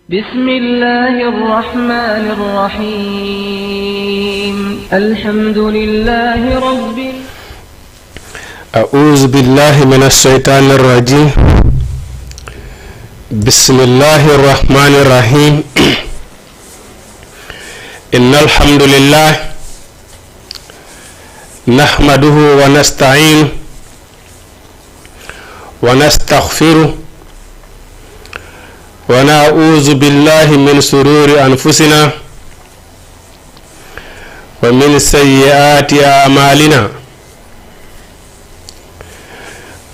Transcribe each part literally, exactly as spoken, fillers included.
بسم الله الرحمن الرحيم. الحمد لله رب ال- أعوذ بالله من الشيطان الرجيم. بسم الله الرحمن الرحيم. إن الحمد لله نحمده ونستعينه ونستغفره، ونعوذ بالله من شرور أنفسنا ومن سيئات أعمالنا.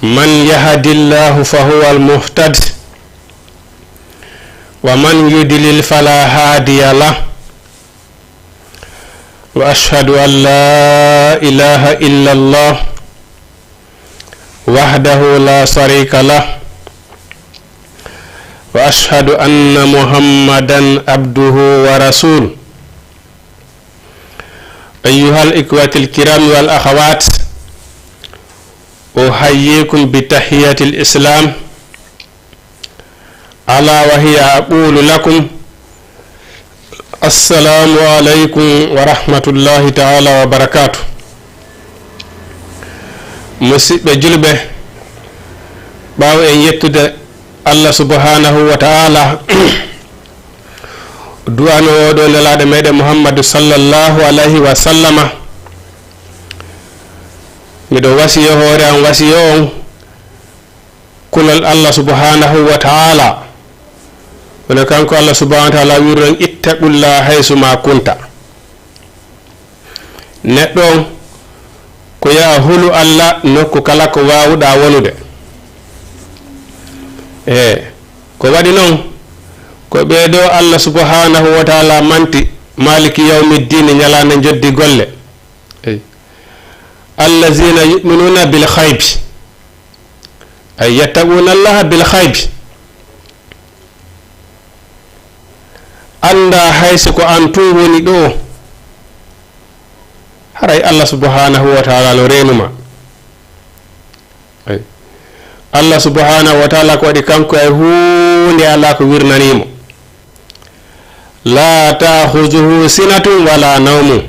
من يهد الله فهو المهتد، ومن يضلل فلا هادي له. وأشهد أن لا إله إلا الله وحده لا شريك له، وأشهد أن محمدا عبده ورسوله. أيها الإخوة الكرام والأخوات، أحييكم بتحية الإسلام، ألا وهي أقول لكم: السلام عليكم ورحمة الله تعالى وبركاته. Musidɓe julɓe, ɓaawo en yettude Allah subhanahu wa ta'ala, du'ano oɗo nelaaɗo meɗen Muhammadu sallallahu alayhi wa sallama, miɗo wasiyo hoore am, wasiyo on kulol Allah subhanahu wa ta'ala. Wona kanko Allah subhanahu wa ta'ala wi'iri en: "Ittaqullaha haysu ma kunta." Neɗɗo on, ko yo a hulu Allah nokku kala ko waawuɗaa wonude. E ko waɗi non, ko ɓee ɗoo Allah subhanahu wa ta'ala manti, "Maliki yawmi ddini", ñalaande njoddi golle. Ey. "Allazina yu'minuna bil khaybi." Ay yattaquna Allaha bil khaybi. Annda hay si ko an tun woni ɗo, haray Allah subhanahu wa ta'ala no reenuma. Ay. Allah subhanahu wa ta'ala ko waɗi kanko e huunde alaa ko wirnanimo. "La ta'khuzuhu sinatun wala nawmun."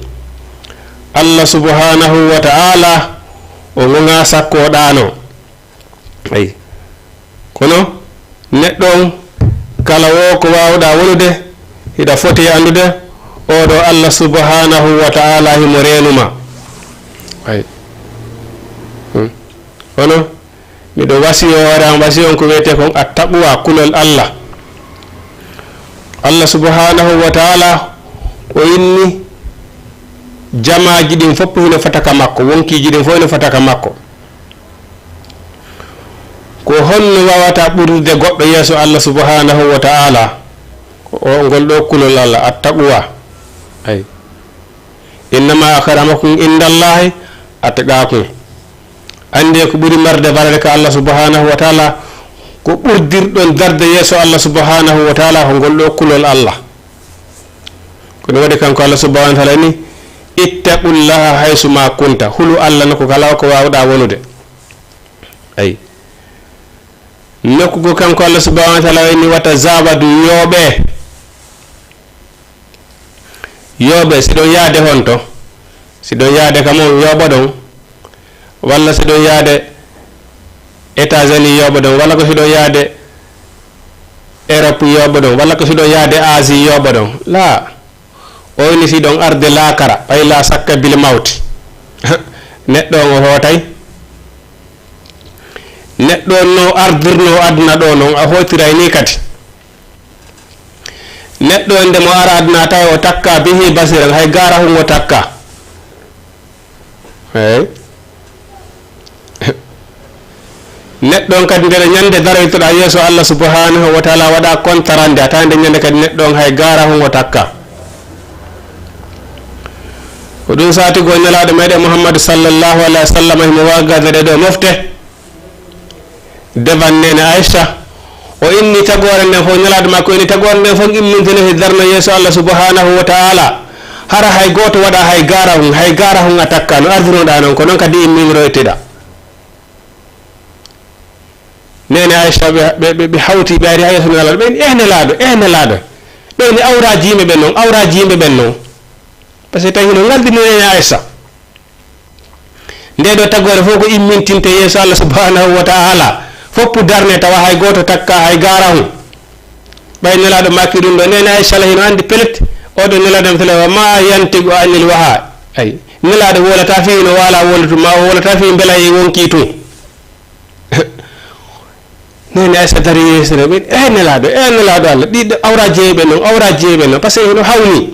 Allah subhanahu wa ta'ala o ŋoŋa sakko ɗaano. Ay. Kono neɗɗo on, kala wo ko waawɗaa wonude, hiɗa foti anndude, oɗo Allah subhanahu wa ta'ala himo reenuma. Ay. Hmm. Kono miɗo wasiyo hoore am, wasiyo on ko wiyetee kon at-taqwa, kulol Allah. Allah subhanahu wa ta'ala o inni jamaaji ɗin fof hino fota ka makko, wonkiiji ɗin fof hino fota ka makko. Ko honno wawata ɓurdude goɗɗo yeeso Allah subhanahu wa ta'ala? Ko o, ngol ɗo kulol Allah, at-taqwa. Ay. "Innama akramakum indallahi atqakum." Anndee ko ɓuri marde valeur ka Allah subhanahu wa ta'ala, ko ɓurdirɗon darde yeeso Allah subhanahu wa ta'ala, ko ngol ɗo kulol Allah. Ko ɗum waɗi kanko Allah subhanahu wa ta'ala ni: "Ittaqullaha haysu ma kunta." Hulu Allah nokku kala ko waawɗaa wonude. Ay. Nokku ko kanko Allah subhanahu wa ta'ala wayni: "Wa tazawadu", yooɓee. Yooɓee, si ɗon yaade honto? Si ɗon yaade kam on yooɓoɗon, walla si ɗon yaade États-Unis yooɓoɗon, walla ko si ɗon yaade Europe yooɓoɗon, walla ko si ɗon yaade Asie yooɓoɗon. Laa, o woni si ɗon arde laakara, ɓay la sakka bil mawti. Neɗɗo on o hootay. Neɗɗo on no ardirno aduna ɗo non, a hootiray ni kadi. Neɗɗo on nde mo ara aduna tawa o takka bihi basiran, hay gaara hun o takka. Eey. Neɗɗo on kadi nde ñande daroytoɗaa yeeso Allah subhanahu wa ta'ala waɗa kontarande, a tawa nde ñande kadi neɗɗo on hay gaara hun o takka. Ko ɗum saati go Nelaaɗo meɗen Muhammadu sallallahu alaihi wa sallam himo waagade ɗo mofte. Devan nene Aisha, o inni tagoore nden fof, nelaaɗo makko inni tagoore nden fof immintino he darno yeeso Allah subhanahu wa ta'ala. Hara hay gooto waɗa hay gaara hun, hay gaara hun a takka, no ardunoɗaa non, ko non kadi imminroyteɗaa. Neene Aïcha ɓe, ɓe, ɓe, ɓe hawti, ɓe ari ha yeeso Nelaaɗo, ɓe inni, "Eh Nelaaɗo, eh Nelaaɗo." Ɓe inni, "Awraaji yimɓe ɓen non, awraaji yimɓe ɓen non." Parce que tawi hino ngaldini Neene Aïcha. Nde ɗo tagore fof ko immintinte yeeso Allah subhanahu wa ta'ala. Foppu darne tawa hay gooto takka hay gaarahu. Ɓay Nelaaɗo maaki ɗum ɗo, Neene Aïcha la hino andi pelet, oɗo Nelaaɗo am sala wa ma yantiqu anil waha. Ay, Nelaaɗo wolata fii no waala wolutu, ma o wolata fii mbela e wonki tun. Neene Aïcha dari yeeso Nelaaɗo, ɓe, "Eh Nelaaɗo, eh Nelaaɗo Allah, ɗiɗo awraaji yimɓe non, awraaji yimɓe non, parce que hino hawni."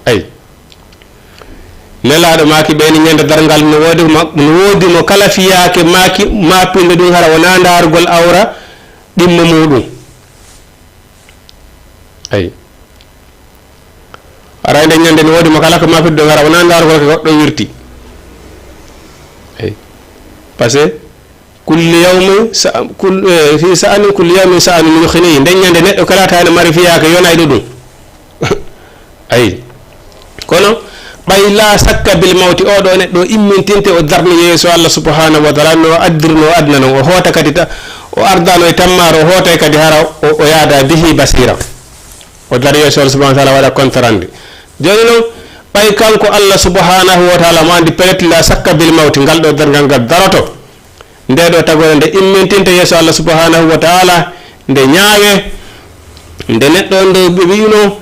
Ay. Nelaaɗo maaki ɓe ni ñande darngal no woodi ma-, no woodi mo kala fiyaake maaki maapinde ɗum hara wonaa ndaargol awra ɗimmo muuɗum. Ay. Aray nde ñande no woodi mo kala ko maapinde ɗum hara wonaa ndaargol ko goɗɗo wirti. Ay. Parce que kullu yawmin sa-, kul-, eh, fi sa'anin, kullu yawmin sa'anun yughnihi. Nden ñande neɗɗo kala tawa ene mari fiyaake yonayɗo ɗum. Ayi. Kono ɓay la sakka bil mawti, oɗo neɗɗo immintinte o darni yeeso Allah subhanahu wa ta'ala no addirno aduna non, o hoota kadi ta-, o ardano e tammaaro, o hootay kadi hara o, o yaada bihi basira. O dari yeeso Allah subhanahu wa ta'ala waɗa kontarande. Jooni non, ɓay kanko Allah subhanahu wa ta'ala mo andi pellet la sakka bil mawti, ngal ɗo darngal ngal daroto. Nde ɗo tagore nde immintinte yeeso Allah subhanahu wa ta'ala, nde ñaawe, nde neɗɗo on ɗo ɓe wi'uno,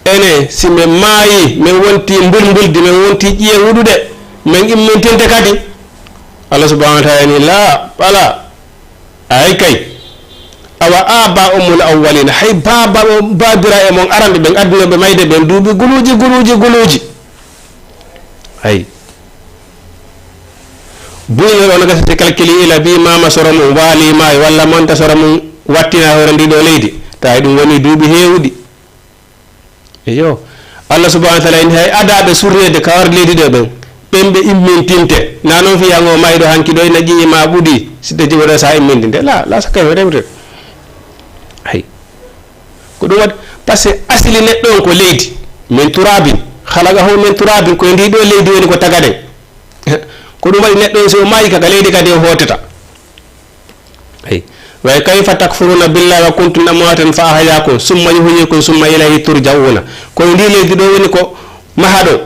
ene, si min maayi, min wonti mbulmbuldi, min wonti ƴiye wuɗuɗe, min immintinte kadi. Allah subhanahu wa ta'ala ni, "La, ɓala, ay kay. Awa aba'umul awwalin, hay baaba, baabiraaɓe mon aranɓe ɓen addunooɓe mayde ɓen duuɓi guluuji, guluuji, guluuji." Ay. Buyno ɗo no gasa si calcul ila bi mama soro mum waali maayo walla monta soro mum wattina hoore ndi ɗo leydi. Tawi ɗum woni duuɓi heewuɗi. Eyo. Allah subhanahu wa ta'ala en hay adaaɓe surneede ka war leydi ɗo ɓen. Ɓen ɓe immintinte. Na noon fiya ngo mayɗo hanki ɗo ina ƴi'i ma ɓuɗi. Si de jiɓoɗo sa immintinte. La, la sakka e rewde. Hay. Ko ɗum waɗi, parce que asili neɗɗo on ko leydi. Min turabin. Khalaqahu min turabin. Ko e ndi ɗo leydi woni ko tagaɗen. Ko ɗum waɗi neɗɗo on si o maayi kaka leydi kadi o hootata. Ay. Wa kayfa takfuruna billahi wa kuntum amwatan fa ahyakum summa yuhyikum summa ilayhi turja'una. Ko e ndi leydi ɗo woni ko mahaɗo.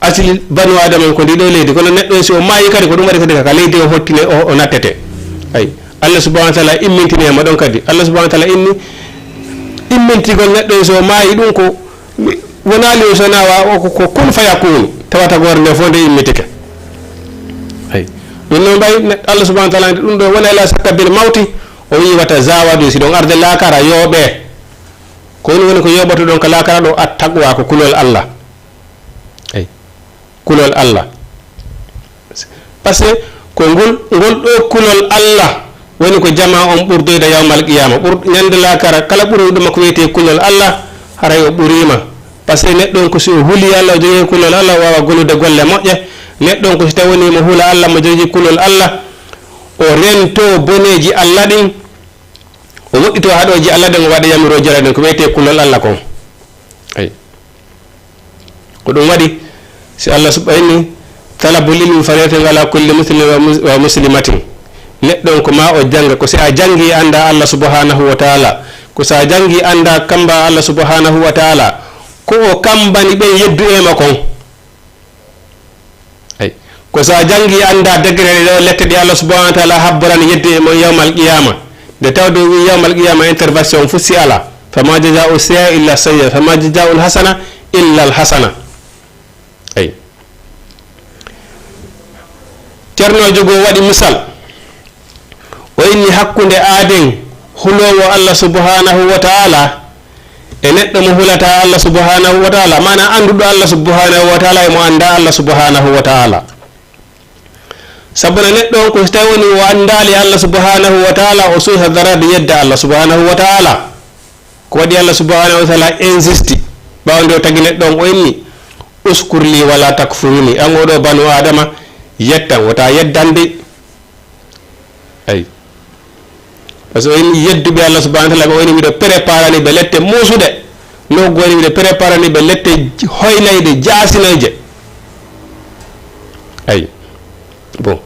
Asili banu Adama ko ndi ɗo leydi. Kono neɗɗo on si o maayi kadi ko ɗum waɗi kadi kaka leydi o hottine o, o nattete. Ay. Allah subhanahu wa ta'ala immintini ma ɗon kadi. Allah subhanahu wa ta'ala inni immintigol neɗɗo on si o maayi ɗum ko mi-, wonaa liw so na wa-, o ko, ko kun fayakunu. Tawata goore nde fof nde immitike. Ay. Ɗum noon mbayi ne-, Allah subhanahu wa ta'ala ɗum ɗo wona ila sakka bil mawti, o wi'i wata zawadu, si ɗon arde laakara yooɓe. Ko ɗum woni ko yooɓoto ɗon ka laakara ɗo at taqwa ko kulol Allah. Ay. Kulol Allah. Parce que ko ngol, ngol ɗo kulol Allah woni ko jama on ɓurdoyda yawmal qiyama. Ɓur-, ñande laakara kala ɓurɗo ɗum ko wiyetee kulol Allah, haray o ɓuriima. Parce que neɗɗo on ko si o huli Allah, o jogii kulol Allah, o waawa golude golle moƴƴe. Neɗɗo on ko si tawi woni mo hula Allah, mo jogii kulol Allah, o rento boneeji Allah ɗin, o woɗɗito haɗooji Allah ɗin, o waɗa yamirooji Allah ɗin, ko wiyetee kulol Allah kon. Ay. Ko ɗum waɗi, si Allah subhanahu inni, talabul ilmi faridatun ala kulli muslimin wa mus-, wa muslimatin. Neɗɗo on ko ma o jannga, ko si a janngi annda Allah subhanahu wa ta'ala. Ko si a janngi annda kamba Allah subhanahu wa ta'ala. Ko o kambani ɓen yeddu e ma kon. Ay. Ko si a janngi annda degré ɗo lette ɗi Allah subhanahu wa ta'ala habborani yeddu e mon yawmal qiyama. Nde tawde o wi yawmal qiyama intervention fof si ala. Fama jaza'u sayyi'a illa sayyi'a, fama jaza'ul hasana illa al hasana. Ay. Ceerno Jogo waɗi misal. O inni hakkunde aaden huloowo Allah subhanahu wa ta'ala e neɗɗo mo hulata Allah subhanahu wa ta'ala, maana annduɗo Allah subhanahu wa ta'ala e mo annda Allah subhanahu wa ta'ala. Sabu na neɗɗo on ko si tawi woni o anndaali Allah subhanahu wa ta'ala, o suusa darade yedda Allah subhanahu wa ta'ala. Ko waɗi Allah subhanahu wa ta'ala insisti, ɓaawo nde o tagi neɗɗo on, o inni, "Uskur li wala takfuruni." An oɗo banu Adama, yettan, wota yeddan de. Ay. Parce que o inni yedduɓe Allah subhanahu wa ta'ala, ɓe o inni miɗo préparani ɓe lette muusuɗe. No goni miɗo préparani ɓe lette hoynayɗe, jaasinayje. Ay. Bon.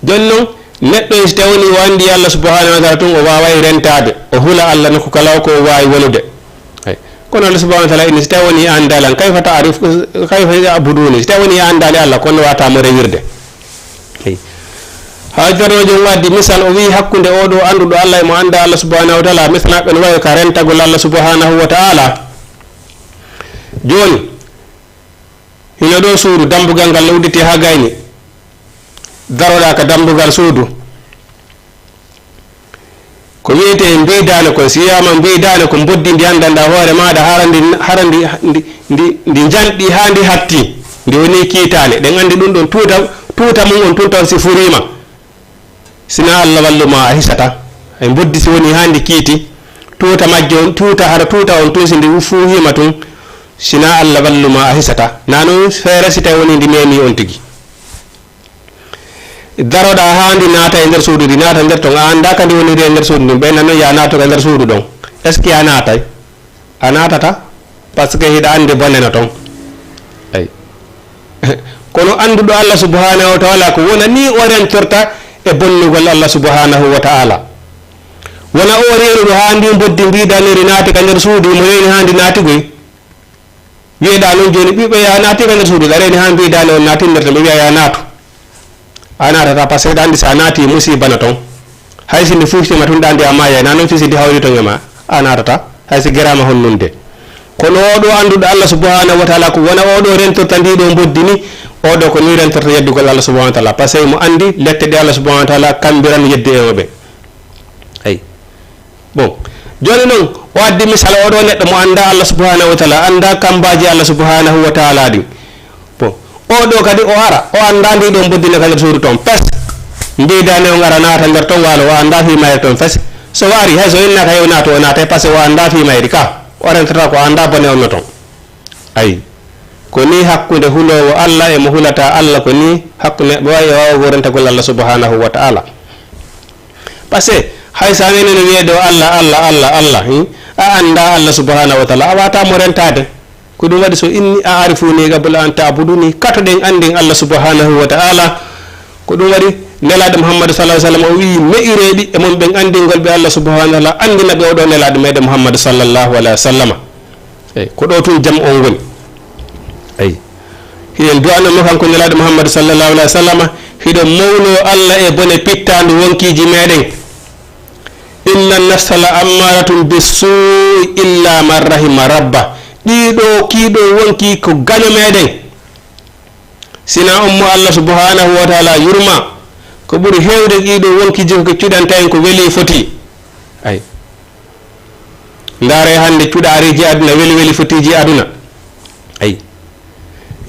Jooni noon, Neɗɗo, si tawi woni o anndi Allah subhanahu wa taala tun, o waaway rentaade, o hula Allah nokku kala ko o waawi wonude. Ay. Kono Allah subhanahu wa taala inni, si tawi woni a anndaa lan, kayfa ta'rif, kayfa ta'buduni? Si tawi woni a anndaali Allah, kono waata mo rewirde. Ay. Haa jarno joom waddi misal, o wi'i hakkunde oo ɗoo annduɗo Allah e mo anndaa Allah subhanahu wa taala, misal maɓɓe no wayi ka rentagol Allah subhanahu wa taala. Jooni, hino ɗoo suudu, dambugal ngal no udditi haa gayni. Daroɗaa ka dambugal suudu. Ko wi'etee mbiidaane kon, si wiyaama mbiidaane ko mboddi ndi anndanɗaa hoore maaɗa, hara ndi, hara ndi, ndi, ndi, ndi njanɗi haa ndi hatti, ndi woni kiitaale. Ɗen anndi ɗum ɗon tuuta, tuuta mum on tun taw si furiima. Sinaa Allah wallu ma a hisata. Ay mboddi si woni haa ndi kiiti, tuuta majje on, tuuta hara tuuta on tun si ndi fuuhiima tun, sinaa Allah wallu ma a hisata. Naa non feere si tawi woni ndi meemii on tigi. Daroɗaa haa ndi naata e nder suudu, ndi naata nder ton, a anndaa ka ndi woniri e nder suudu ndin, ɓe nan non yo a naatu ka nder suudu ɗon. Est-ce que a naatay? A naatata, parce que hiɗa anndi bone no ton. Ay. Kono annduɗo Allah subhanahu wa taala ko wona ni o rentorta e bonnugol Allah subhanahu wa taala. Wona o reenuɗo haa ndi mboddi mbiidaniri naati ka nder suudu, mo yeeni haa ndi naati goy. Wiyeɗaa non jooni ɓiɓɓe ya naati ka nder suudu, ɗa reeni haa mbiidaani on naati nder to, ɓe wiya ya naatu. A naatata, parce que ɗa anndi so a naati musiba no ton. Hay si ndi fuuftiima tun ɗa anndi a maayay, naa non fii si ndi hawri ton e ma, a naatata, hay si geraama honnunde. Kono oo ɗoo annduɗo Allah subhanahu wa taala ko wona oo ɗoo rentorta ndi ɗoo mboddi ni, oo ɗoo ko ni rentorta yeddugol Allah subhanahu wa taala. Parce que mo anndi lette ɗe Allah subhanahu wa taala kambiran yeddi e maɓɓe. Ay. Bon, jooni noon, o addi misal oo ɗoo neɗɗo mo anndaa Allah subhanahu wa taala, anndaa kambaaji Allah subhanahu wa taala ɗin. Bon, oo ɗoo kadi o ara, o anndaa ndi ɗoo mboddi ndi ka nder suudu ton, pes. Mbiidaani on ara naata nder ton waalo, o anndaa fii mayri ton fes. So o ari, hay so innaaka yo naatu, o naatay, parce que o anndaa fii mayri ka. O rentata ko anndaa bone on no ton. Ay, ko ni hakkunde huloowo Allah e mo hulataa Allah, ko ni hakkunde ɓe wawi e waawagol rentagol Allah subhanahu wa ta'ala. Parce que hay so a nani no wiyeede o Allah, Allah, Allah, Allah, hmm? A anndaa Allah subhanahu wa ta'ala, a waawataa mo rentaade. Ko ɗum waɗi so inni a arifuni qabla an ta'buduni, kato-ɗen annden Allah subhanahu wa ta'ala. Ko ɗum waɗi Nelaaɗo Muhammadu sallallahu alaihi wasallam o wi'i me'ireeɓi e mon ɓen anndingol ɓe Allah subhanahu wa ta'ala, anndina ɓe oo ɗoo Nelaaɗo meɗen Muhammadu sallallahu alaihi wasallam. Eyi, ko ɗoo tun jam on woni. Eyi. Hiɗen du'ano mo kanko Nelaaɗo Muhammadu sallallahu alaihi wasallam, hiɗen mawno Allah e bone pittaandu wonkiiji meɗen. Inna nafsa la ammaratun bissu'i illa man rahima rabba. Ɗii ɗoo, kii ɗoo wonki ko gaño meɗen. Sinaa on mo Allah subhanahu wa ta'ala yurma, ko ɓuri heewde ɗii ɗoo wonkiiji ko cuɗanta en ko weli foti. Ay. Ndaaree hannde cuɗaareeji aduna, weli weli fotiiji aduna. Ay.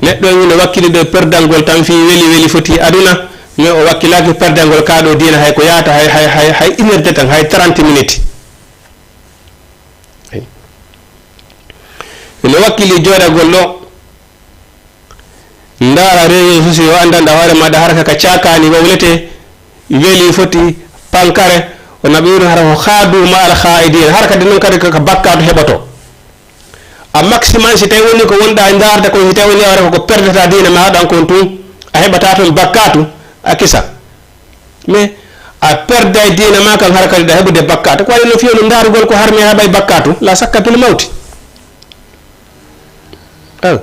Neɗɗo en ina wakkili ɗo perdangol tan fii weli weli foti aduna, mais o wakkilaaki perdangol kaa ɗoo diina hay ko yaata hay, hay, hay, hay une heure de temps, hay trente minutes. Ay. Ina wakkili jooɗagol ɗo, ndaara réseaux sociaux, anndanɗa hoore maaɗa harka ka caakaani wawletee, weli foti pankare, o naɓi ɗum hara ko khaadu ma al khaa'idin, hara kadi noon kadi ko ka bakkaatu heɓoto. A maximum si tawi woni ko wonɗa e ndaarde kon, si tawi woni hara ko perdata diina ma ɗan kon tun, a heɓata toon bakkaatu, a kisa. Mais a perday diina ma kan hara kadi ɗa heɓude bakkaatu. Ko waɗi no fiyo no ndaarugol ko harmi a heɓay bakkaatu, la sakka fil mawti. Aw.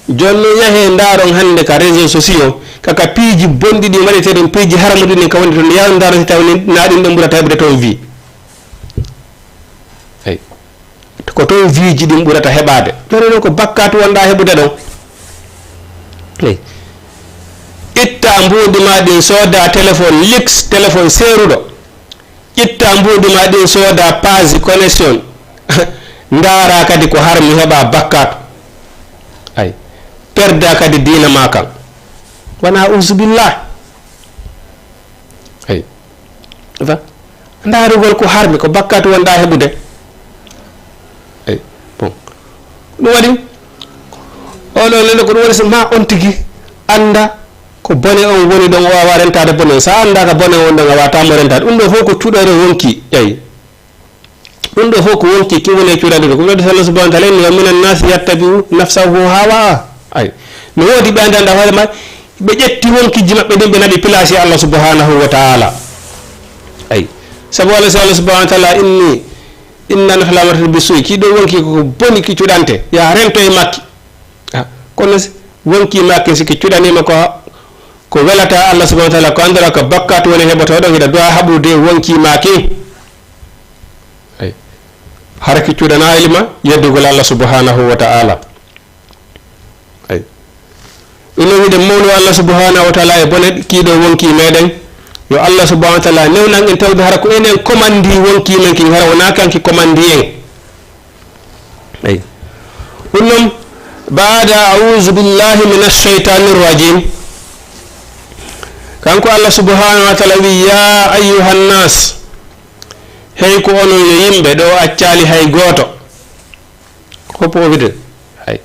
Jooni noon yahee ndaaron hannde ka réseaux sociaux, ka, ka piiji bonɗi ɗi waɗetee ɗon, piiji haramuɗi ɗin ka woni toon, yaha ndaaron si tawi ni, naa ɗin ɗon ɓurata heɓude toon vie. Eyi. Ko toon vie ji ɗin ɓurata heɓaade. Jooni noon ko bakkaatu wonɗaa heɓude ɗon. Eyi. Itta mbuuɗi ma ɗin, sooda téléphone luxe, téléphone seeruɗo. Ƴetta mbuuɗi ma ɗin, sooda page connexion. Ndaara kadi ko harmi, heɓa bakkaatu. Ay. Perda kadi diina ma kan. Wona usubillah. Ay. Fa-, ndaarugol ko harmi, ko bakkaatu wonɗa heɓude. Ay. Bon. Ɗum waɗi, oɗo neɗɗo ko ɗum waɗi so ma on tigi annda ko bone on woni ɗon, o wawa rentaade bone on. Sa annda ka bone on ɗon, a wata mo rentaade. Ɗum ɗo fof ko cuɗore wonki. Eyi. Ɗum ɗo fof ko wonki, ki woni e cuɗade ɗum. Ko ɗum waɗi Allah subhanahu wa ta'ala inni, "Wa minan nasi yattabi'u nafsahu hawa." Ay. No woodi ɓe annda annda hoore ma, ɓe ƴetti wonkiji maɓɓe ɗin, ɓe naɓi place Allah subhanahu wa ta'ala. Sabu Allah, si Allah subhanahu wa taala inni, inna nafsa lamaratu bi su'i, kii ɗo wonkii ko boni ki cuɗante, ya rento e makki. Ah, kono si wonkii makki si ki cuɗaniima ko, ko welata Allah subhanahu wa taala, ko anndora ko bakkaatu woni heɓotoo ɗon, hiɗa duwa haɓude wonkii makki. Ay. Hara ki cuɗanaali ma yeddugol Allah subhanahu wa taala. Ay. Ɗum noon, hiɗen mawnu Allah subhanahu wa taala e bone kii ɗo wonkii meɗen. Yo Allah subhanahu wa taala newnan en tawde hara ko enen komandi wonkii men kin, hara wonaa kanki komandi en. Ay. Ɗum noon, baada auzu billahi min asheytani rajim, kanko Allah subhanahu wa taala wi, ya ayyuhan nas, hey ko onon yo yimɓe, ɗo accaali hay gooto. Ko fof o wide. Ay.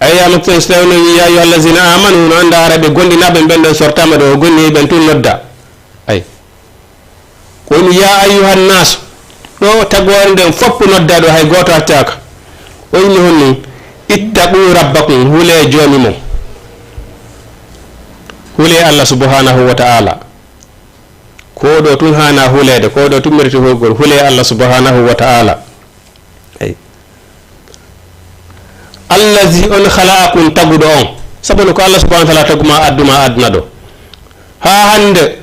Ay, ama ken so tawno wi, ya ayyuha allazina amanu, no annda ara ɓe gondinaaɓe ɓen ɗon sortama ɗo, o gonni ɓen tun nodda. Ay. Ko woni, ya ayyuhan nas, ɗo tagoore nden fof nodda ɗo, hay gooto accaaka. O inni honno, ittaqu rabbakum, hule joomi mon. Hule Allah subhanahu wa ta'ala. Ko ɗo tun hana huleede, ko ɗo tun meriti hugol, hule Allah subhanahu wa ta'ala. Ay. Allazi on khalaqakum, taguɗo on. Sabu no ko Allah subhanahu wa ta'ala taguma, adduma aduna ɗo. Ha hande,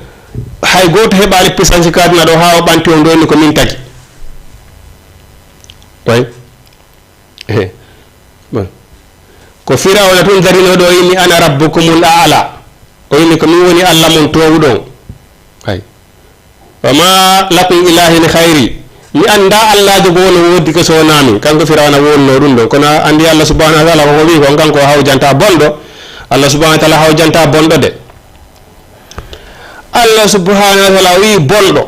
hay gooto heɓaali pisansi ka aduna ɗo, ha o ɓanti on ɗo, ni ko min tagi. Way. He. Bon. Ko Firawna tun darino ɗo, inni, "Ana rabbukumul a'la." O inni, "Ko min woni Allah mon towuɗo on." Ay. "Wa ma lakum ilahin khayri." Mi annda Allaajo goo no woodi ko so wonaa min. Kanko Firawna wonno ɗum ɗon. Kono anndi Allah subhanahu wa ta'ala ko o wi'i kon, kanko o hawjanta bonɗo. Allah subhanahu wa ta'ala hawjanta bonɗo de. Allah subhanahu wa ta'ala o wi'i bonɗo,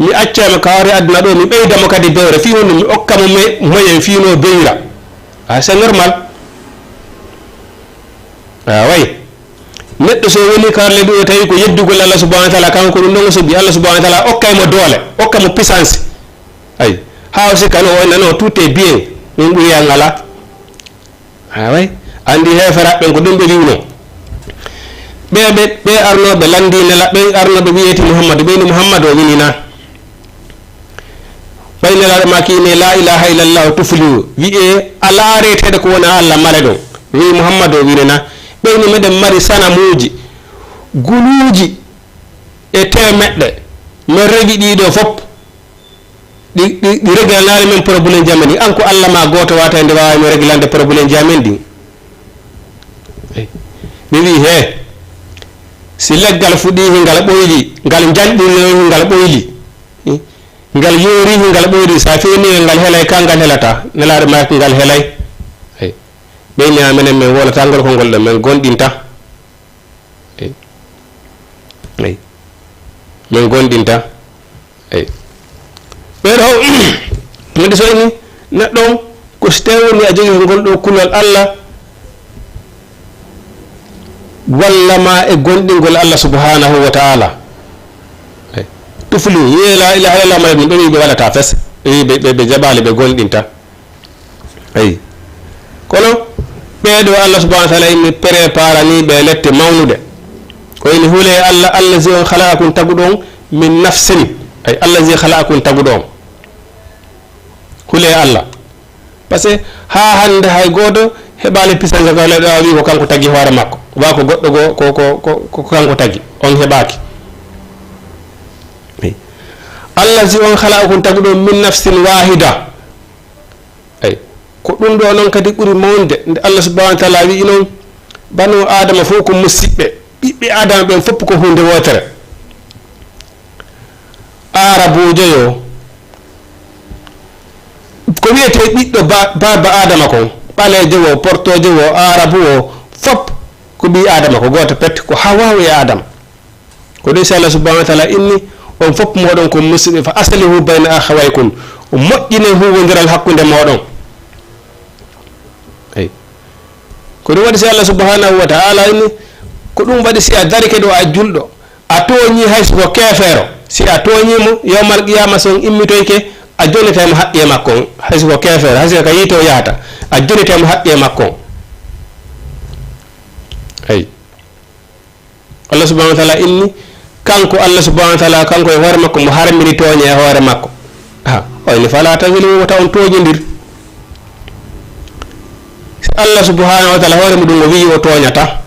"Mi accay mo ka hoore aduna ɗo, mi ɓeyda mo kadi bewre. Fii honno? Mi okka mo me-, moyen fii no bewira." Ah, c'est normal. Ah, way. Neɗɗo so woni karle ɗum, o tawi ko yeddugol Allah subhanahu wa ta'ala, kanko ko ɗum ɗon o soɓi. Allah subhanahu wa ta'ala okkay mo doole, okka mo puissance. Ay, haa o sikka no o nano, tout est bien. Min ɓuri an ala. Ah, way. Anndi heeferaaɓe ɓen ko ɗum ɓe wi'uno. Ɓe, ɓe, ɓe arnooɓe lanndi nela, ɓe arnooɓe wi'eeti Muhammadu, ɓe ni Muhammadu o winina. Ɓay Nelaaɗo maaki, "Ine la ilaha illallah tuflihu." Wi'e, alaa reeteeɗo ko wona Allah mare ɗum. Wi'i Muhammadu o wirina. Ɓeyni meɗen mari sanamuuji, guluuji e teemeɗɗe. Men regi ɗii ɗoo fof. Ɗi, ɗi, ɗi reglanaali men problème ji amen ɗi. An ko Allah ma gooto wata e nde waawi men reglande problème ji amen ɗi. Mi wi'i, he, si leggal fuɗii, ngal ɓoyli, ngal njanɗi, ngal ɓoyli. Ngal yoori, ngal ɓoyri, so a feewnii ngal, ngal helay, ka ngal helata. Nelaaɗo maaki, ngal helay. Eey. Ɓeyni amen, en men wowlata ngol konngol ɗon, men gonɗinta. Eey. Eey. Men gonɗinta. Eey. Ɓee ɗoo, wonde so ini, neɗɗo on, ko si tawii woni a jogii ngol ɗoo kulol Allah, walla ma e gonɗingol Allah subhanahu wa ta'ala. Eey. Tuflihu, ye la ilaha illallah, mari ɗum, ɓe wi ɓe waɗata fes. Ɓe wi ɓe, ɓe, ɓe jaɓaali, ɓe gonɗinta. Eey. Kono ɓee ɗoo Allah subhanahu wa ta'ala inni préparani ɓe lette mawnuɗe. Ko ini hule Allah, allazi on khalaqakum taguɗo on min nafsin. Ay, allazi khalaqakum taguɗo on. Hule Allah. Parce que haa hannde hay gooto heɓaali puissance ka leɗɗo a wi ko kanko tagi hoore makko. Wa ko goɗɗo goo, ko, ko, ko, ko kanko tagi. On heɓaaki. Allazi on khalaqakum taguɗo min nafsin wahida. Ay, ko ɗum ɗoo noon kadi ɓuri mawnde, nde Allah subhanahu wa ta'ala wi'i noon, banu Aadama fof ko musiɓɓe. Ɓiɓɓe Aadama ɓen fof ko huunde wootere. Aarabuujo yo, ko wiyetee ɓiɗɗo ba-, baaba Aadama kon, ɓaleejo wo, portoojo wo, Aarabu wo, fof ko ɓii Aadama, ko gooto pet, ko Hawaa e Aadama. Ko ɗum si Allah subhanahu wa ta'ala inni, on fof mooɗon ko musiɓɓe, fa aslihu bayna akhawaykum, moƴƴine huuwondiral hakkunde mooɗon. Eey. Ko ɗum waɗi si Allah subhanahu wa ta'ala inni, ko ɗum waɗi si a darike ɗo a julɗo, a tooñii hay si ko keefeero, si a tooñii mo, yawmal qiyaama so on immitoyke, a jonnitay mo haqqee makko on, hay si ko keefeero, hay si ko ka yiite o yahata, a jonnitay mo haqqee makko on. Eey. Allah subhanahu wa ta'ala inni, Kanko Allah subhanahu wa taala, kanko e hoore makko mo harmini tooñe e hoore makko. Ha, o inni, "Fala tazilumu, wota on tooñondir." Si Allah subhanahu wa taala hoore muɗum o wiyi o tooñata,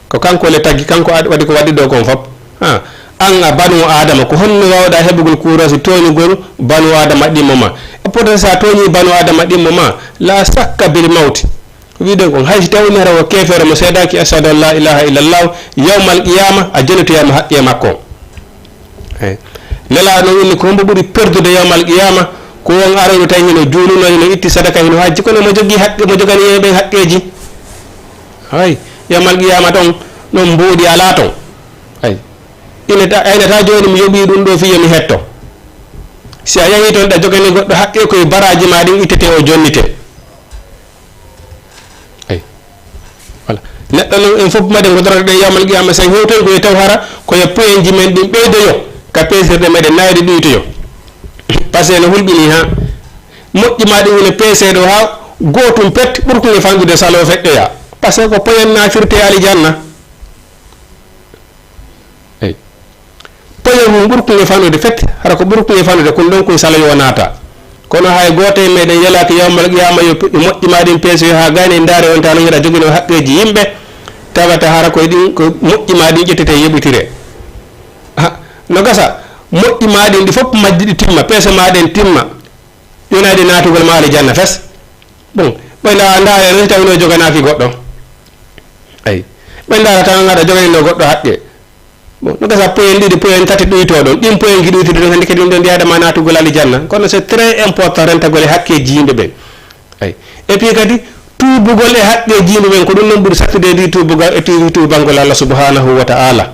ko kanko le tagi, kanko ad-, waɗi ko waɗi ɗo kon fop. Ha, an a banu Adama, ko honno wawɗa heɓugol kuurosi tooñugol banu Adama ɗimmo ma? E pourtant sa tooñi banu Adama ɗimmo ma, la sakka bil mawti. Ko wiɗen kon, hay si tawni hara ko keefeero mo seedaaki ashhadu an la ilaha illallah, yawmal qiyama a jonitoyama haqqe makko. Eyi. Nelaaɗo noon inni, ko hombo ɓuri perdude yawmal qiyama? Ko on aroyno tawi hino juuluno, hino itti sadaka, hino hajji, kono mo jogii haqqe, mo jogani yimɓe ɓen haqqeeji. Hay, yawmal qiyama ɗon, ɗon mbuuɗi alaa ton. Hay. Ina ta-, aynata jooni mi yoɓii ɗum ɗo fii yo mi hetto. Si a yahii toon, ɗa joganii goɗɗo haqqe, ko e baraaji ma ɗin ittete, o jonnite. Eyi. Voilà. Neɗɗo noon, en fof maɗen ko darata ɗe yawmal qiyama, sen hewtoy ko e taw hara ko e poyenji men ɗin ɓeydoyo ka peesirɗe meɗen, nayi ɗe ɗuytoyo. Parce que no hulɓini ha moƴƴi ma ɗin woni peese ɗo ha gootum pet ɓurkude fanɗude salo feƴƴoya. Parce que ko poyen nafirte alijanna. Eyi. Poyon mum ɓurkude fanɗude fet, hara ko ɓurkude fanɗude, kun ɗon kun salo yo naata. Kono hay gooto e meɗen yelaaki yawmal qiyama yo pe-, moƴƴi ma ɗin peesoyo haa gayna en ndaare on tan, hiɗa jogino haqqeeji yimɓe, tawata hara koye ɗin, ko moƴƴi ma ɗin ƴettete yeɓitire. Ha, no gasa, moƴƴi ma ɗin ɗi fof majji ɗi timma, peese ma ɗen timma, yonayde naatugol ma alijanna fes. Bon, ɓe nda-, ndaare no si tawino joganaaki goɗɗo. Ayi. Ɓe ndaara tan aɗa joganino goɗɗo haqqe. Bon, no gasa poyen ɗiɗi, poyen tati ɗuyto ɗon. Ɗin poyen ki ɗuytude ɗon, hannde kadi ɗum ɗon mbiyaɗa ma naatugol alijanna. Kono c'est très important rentagol e haqqeeji yimɓe ɓen. Ayi. Et puis kadi, tuubugol e haqqeeji yimɓe ɓen, ko ɗum ɗon ɓuri sattude e ndi tuubugal, e tu-, tuubangol Allah subhanahu wa ta'ala.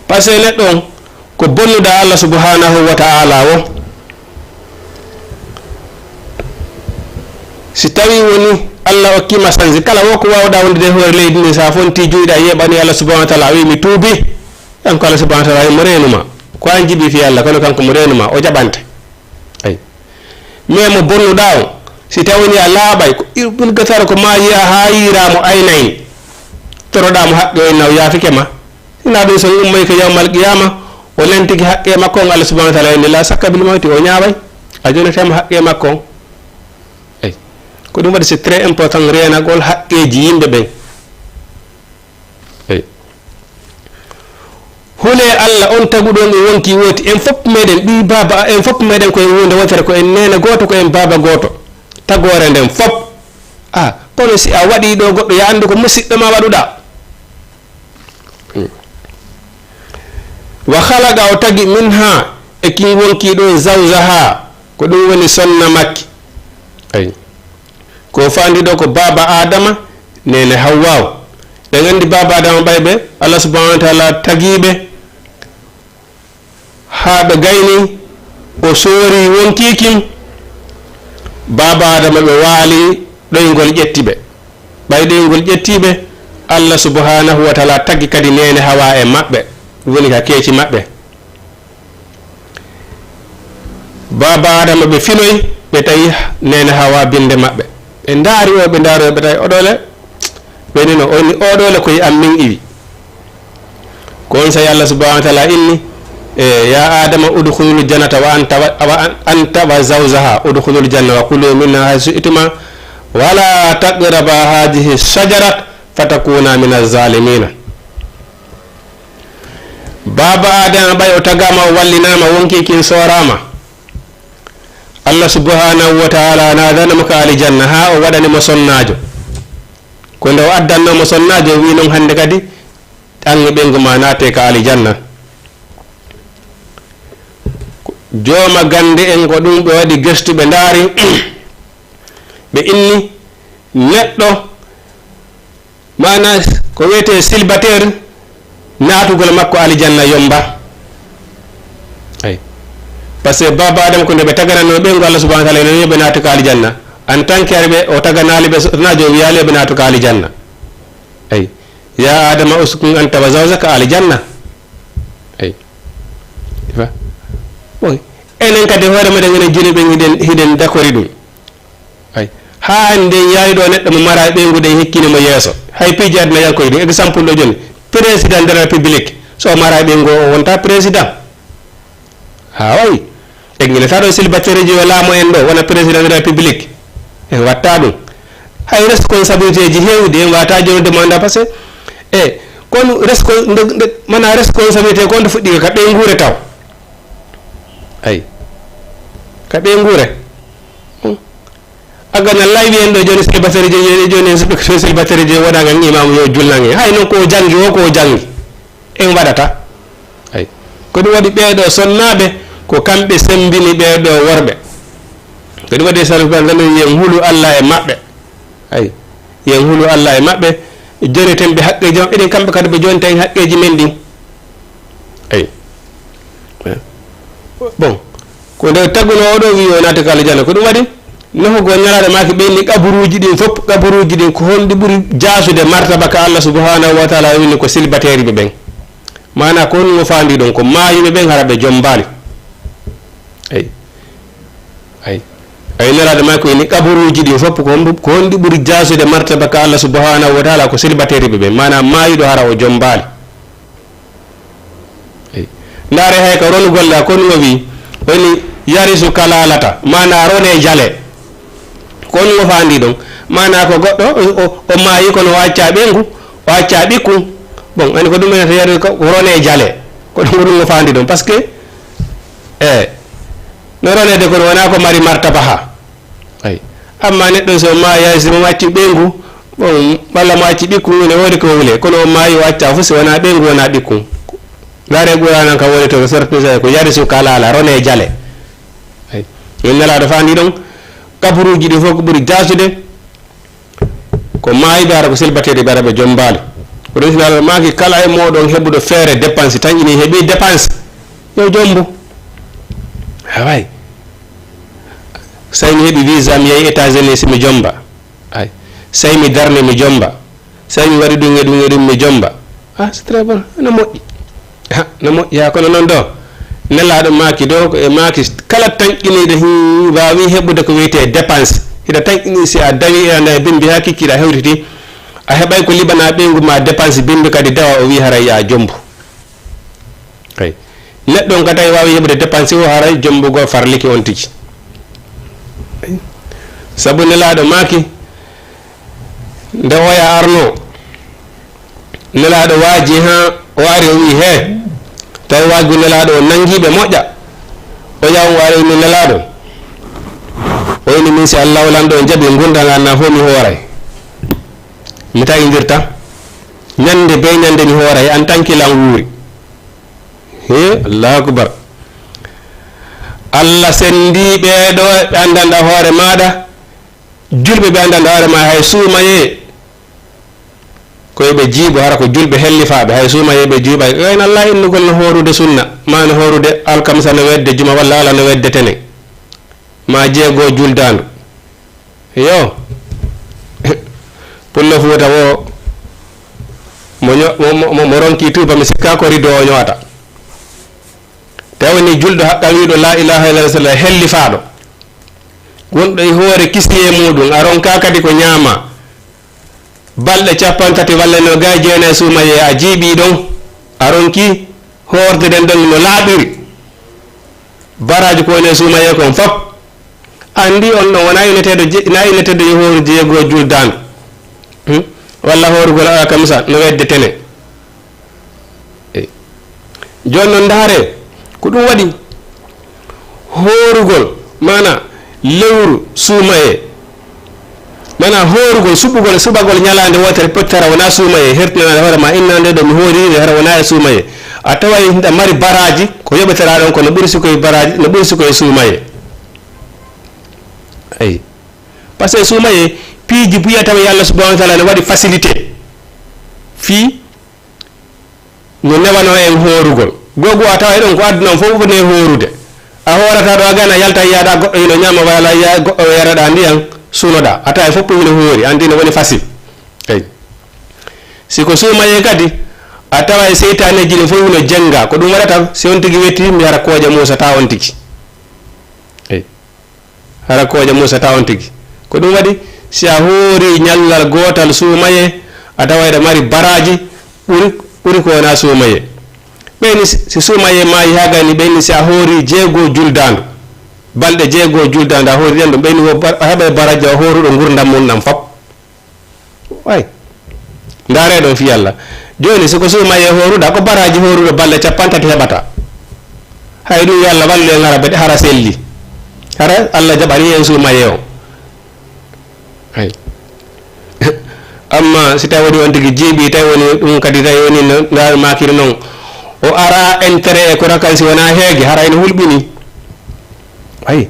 Parce que neɗɗo on, ko bonnuɗa Allah subhanahu wa ta'ala o, si tawi woni Allah okkima sanzi, kala wo ko wawɗa wondude e hoore leydi ndi, sa fonti juyɗa yeɓani Allah subhanahu wa ta'ala, a wi mi tuubi, kanko Allah subhanahu wa ta'ala mo reenuma. Ko an jiɓi fi Allah, kono kanko mo reenuma, o jaɓante. Ayi. Mais mo bonnuɗa o, si tawni a laaɓay, ko ir-, ɓurgatara ko ma yiya ha yiira mo aynayn. Toroɗa mo haqqe o inna o yaafike ma. Sina ɗum so ummoy ko yawmal qiyama, o lentiki haqqe makko on, Allah subhanahu wa ta'ala inni la sakka bil mawti, o ñaaway. A jonatema haqqe makko on. Eyi. Ko ɗum waɗi c'est très important reenagol haqqeeji yimɓe ɓen. Eyi. Hule Allah on taguɗo on e wonki wooti. En fof meɗen, ɓii baaba, en fof meɗen ko en wonde wontere, ko en neene gooto, ko en baaba gooto. Tagoore nden fof. Ah, kono si a waɗi ɗo goɗɗo, ya anndu ko musiɗɗo ma waɗuɗa. Wa khalaqa, o tagi, minha, e kin wonki ɗo, zawjaha, ko ɗum woni sonna makki. Ayi. Ko fandi ɗo ko baaba Adama, nene Hawwa. Ɗen andi baaba Adama ɓay ɓe, Allah subhanahu wa ta'ala tagi ɓe. Haa ɓe gayni, o soori wonkii kin, baaba Adama ɓe waali ɗoyngol ƴetti ɓe. Ɓay ɗoyngol ƴetti ɓe, Allah subhanahu wa ta'ala tagi kadi neene Hawa e maɓɓe, woni ka keeci maɓɓe. Baaba Adama ɓe finoy, ɓe tawi neene Hawa binde maɓɓe. Ɓe ndaari o, ɓe ndaari o, ɓe tawi oɗole. Ɓe ni no, o inni, "Oɗo le koye am min iwi." Ko on saa'i Allah subhanahu wa ta'ala inni, e, "Ya Adama, udkhulul jannata wa anta wa, wa an-, anta wa zawjaha, udkhulul janna wa kulu minha haythu shi'tuma, wa la taqraba hadhihi shajarat, fatakuna minaz zalimina." Baaba Adama ɓay o tagama, o wallinaama, wonkii kin sooraama. Allah subhanahu wa ta'ala naadanamo ka alijanna, haa o waɗani mo sonnaajo. Ko nde o addanno mo sonnaajo, o wi'i, "Non hannde kadi, an e ɓeyngu ma naate ka alijanna." Jooma gannde en ko ɗum ɓe waɗi gestu, ɓe ndaari, ɓe inni neɗɗo, maana ko wiyetee célibataire, naatugol makko alijanna yomba. Ay. Parce que baaba Adama ko nde ɓe tagananno ɓeyngu, Allah subhanahu wa ta'ala ene wiya ɓe naata ka alijanna. En tant que ɓe, o taganaali ɓe, sonnaajo o wiyaali ɓe naata ka alijanna. Ay. "Ya Adama uskun anta wa zawjaka alijanna." Ay. Ifa. Bon. Enen kadi hoore meɗen, enen junuɓe, hiɗen, hiɗen dakori ɗum. Ay. Haa hannde yaari ɗo neɗɗo mo mara ɓeyngu ɗen hikkini mo yeeso. Hay piiji aduna yankoy ɗum. Exemple ɗo jooni. Président de la République, so o maraa ɓeyngu o wonta président. Haa wayi. En ñinata ɗo célibataire ji o laamu en ɗo, wona président de la République. En watta ɗum. Hay responsabilité ji heewɗi, en wata jono demanda parce que, e, kon resco-, nde, nde, mana responsabilité kon nde fuɗɗi ka ɓeynguure taw. Ay. Ka ɓeynguure. Hmm. Agana lay wiyen ɗo joni célibataire je, joni, joni célibataire je wona ngan imam yo julnange. Hay non ko jangi o ko jangi. En waɗata. Ay. Ko ɗum waɗi ɓeeɗo sonnaaɓe ko kamɓe sembini ɓeeɗo worɓe. Ko ɗum waɗi sal nanu yen hulu Allah e maɓɓe. Ay. Yen hulu Allah e maɓɓe. Joniten ɓe haqqeeji maɓɓe ɗin kamɓe kadi ɓe jonita en haqqeeji men ɗin. Ay. Bon, ko nde taguno oɗo wi o naati ka aljanna. Ko ɗum waɗi nehogol Nelaaɗo maaki ɓe ni qaburuuji ɗin fof, qaburuuji ɗin ko honɗi ɓuri jaasude martaba ka Allah subhanahu wa taala wini ko célibataire ɓe ɓen. Maana ko honɗum o faandi ɗon ko maayuɓe ɓen hara ɓe jombaali. Ay. Ay. Ay Nelaaɗo maaki ko ni qaburuuji ɗin fof ko honɗi, ko honɗi ɓuri jaasude martaba ka Allah subhanahu wa taala ko célibataire ɓe ɓen. Maana maayuɗo hara o jombaali. Ndaare hay ko ronugol la, ko ɗum o wi, woni yarisu kalalata, maana rone jale. Ko ɗum o faandi ɗon. Maana ko goɗɗo, o, o, o maayi kono o acca ɓeyngu, o acca ɓikkun. Bon, ani ko ɗum en yari ko rone jale. Ko ɗum, ko ɗum o faandi ɗon. Parce que, e, no ronede kono wona ko mari martaba ha. Ay. Amma neɗɗo so maayi hay si mo acci ɓeyngu, bon, walla mo acci ɓikkun, ene woodi ko wule. Kono o maayi o acca fof si wona ɓeyngu, wona ɓikkun. Ndaare Qur'aana ka woni to, sorti sa ko yarisu kalala, rone jale. Ay. Min Nelaaɗo faandi ɗon, kaburuuji ɗi fof ko ɓuri jaasude, ko maayɓe hara ko célibataire ɓe hara ɓe jombaali. Ko ɗum si Nelaaɗo maaki kala e mooɗon heɓuɗo feere dépense, tan ina heɓi dépense, yo jombu. Haway. Say mi heɓi visa, mi yahi États-Unis, si mi jomba. Ay. Say mi darne, mi jomba. Say mi waɗi ɗum e ɗum e ɗum, mi jomba. Ah, c'est très bon. No moƴƴi. Ha, no moƴƴi. Ha, kono noon ɗo, Nelaaɗo maaki ɗo, ko e maaki kala tanƴiniiɗo hi-, waawi heɓude ko wiyetee dépense. Hiɗa tanƴini si a dawi e anda e bimbi haa kikkiɗa hewtiti, a heɓay ko liɓana ɓeyngu ma dépense, bimbi kadi dawa, o wi haray ya jombu. Kay. Neɗɗo on ka tawi waawi heɓude dépense o, haray jombugol farlike on tigi. Sabu Nelaaɗo maaki, nde oya arno, Nelaaɗo waaji haa o ari, o wi, "He, tawi waagu Nelaaɗo o nangiiɓe moƴƴa." Oya on o ari, o wi, "Nelaaɗo." O wi, "Min si Allaahu Lanɗo on jaɓi ngurndan an na fof mi hooray." Mi taƴindirta. Ñande be ñande mi hooray, en tant que lan wuuri. He, Allahu Akbar. Allah senndi ɓee ɗo ɓe anndanɗa hoore maaɗa, julɓe ɓe anndanɗa hoore maaɗa, hay suumayee. Ko yo ɓe jiiɓu, hara ko julɓe hellifaaɓe, hay suumayee ɓe jiiɓay. Gayna Allah innugol no hoorude sunna, ma no hoorude alkamisa no wedde juma, walla ala no wedde tene. Ma jeego juldaandu. Yo. Pullo Fuuta wo, mo ño-, mo, mo, mo, mo ronki tuuba, mi sikka ko rido o ñoata. Tawi ni julɗo haqqawiiɗo la ilaha illallah sallallahu hellifaaɗo. Wonɗo e hoore kisiyee muɗum, a ronka kadi ko ñaama. Balɗe cappanɗe tati walla no gay jeenay suumayee a jiiɓi ɗon, a ronki hoorde den ɗon no laaɓiri. Baraaji ko woni e suumayee kon fop. Anndi on ɗon wona inneteeɗo je-, na inneteeɗo yo hooru jeego juldaandu. Hmm? Walla hoorugol alkamisa no wedde tene. Eh. Jooni noon ndaare, ko ɗum waɗi hoorugol, maana lewru suumayee. Maana hoorugol, suɓugol, suɓagol ñalaande wootere pottara wona suumayee, hertinanaade hoore ma, innande ɗo mi hoori nde hara wona e suumayee. A taway hiɗa mari baraaji, ko yoɓetera ɗon ko no ɓuri si koye baraaji, no ɓuri si koye suumayee. Ayi. Parce que suumayee, piiji buya tawa Allah subhanahu wa taala ne waɗi facilité. Fii no newano en hoorugol. Gogo a taway ɗon ko aduna on fof ne hoorude. A hoorata ɗo a gana yalta yiyaɗa goɗɗo hino ñaama walla yiya goɗɗo yaraɗa ndiyan sunoɗa. A taway fof hino hoori, andi no woni facile. Eyi. Si ko suumayee kadi, a taway seytaneji ɗin fof hino jenga. Ko ɗum waɗata si on tigi wetti mi hara kooƴe musata on tigi. Eyi. Hara kooƴe musata on tigi. Ko ɗum waɗi, si a hoori ñallal gootal suumayee, a tawa eɗa mari baraaji ɓuri ɓuri ko wona suumaye. Ɓeyni si, si suumaye maayi haa gayni, ɓeyni si a hoori jeego juldaandu, balɗe jeego juldaandu, a hoori ɗen ɗum, ɓeyni wo bar-, a heɓay baraaji, a hooruɗo ngurndan mum ɗan fop. Ay. Ndaaree ɗoo fii Alla. Jooni, si ko suumaye hooruɗaa, ko baraaji hooruɗo balɗe cappanɗe tati heɓataa. Hay ɗum yo Alla wallu en hara bete, hara selli. Hara Alla jaɓani en suumaye on. Ay. Amma si tawi woni on tigi jiiɓi, tawi woni ɗum kadi, tawi woni no, no maakiri non. O ara intérêt e ko rakan si wonaa heege, hara ene hulɓini. Ay.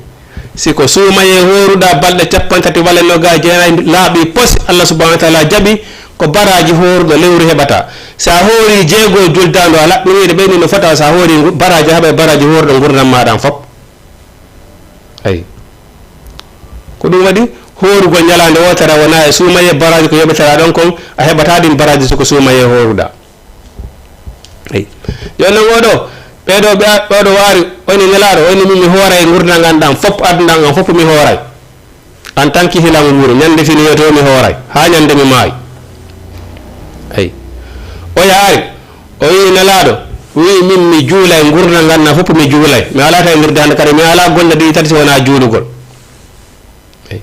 Si ko suumaye hooruɗaa balɗe cappanɗe tati walla nogas e jeenayi laaɓi pos, Allah subhanahu wa taala jaɓi, ko baraaji hooruɗo lewru heɓata. Sa hoori jeego juldaandu a laɓɓiniiɗo ɓeyni no fota, sa hoori ngu-, baraaji, haɓay baraaji hooruɗo ngurndan maaɗa an fop. Ay. Ko ɗum waɗi hoorugol ñalaande wootere wona e suumaye baraaji ko yoɓetera ɗon kon, a heɓata ɗin baraaji so ko suumaye hooruɗaa. Eyi. Yo non oɗo, ɓeɗo ɓe, oɗo waari, oyni Nelaaɗo, oyni min mi hooray ngurndan an ɗan fop, aduna an fop mi hooray. En tant que hilan wuuro, ñande fini yeto mi hooray, haa ñande mi maayi. Eyi. O yaari, o wi'i Nelaaɗo, wi'i min mi juulay ngurndan an na fop mi juulay. Mi alaa tawi ngurndan kadi, mi alaa golle ɗiɗi tati si wonaa juulugol. Eyi.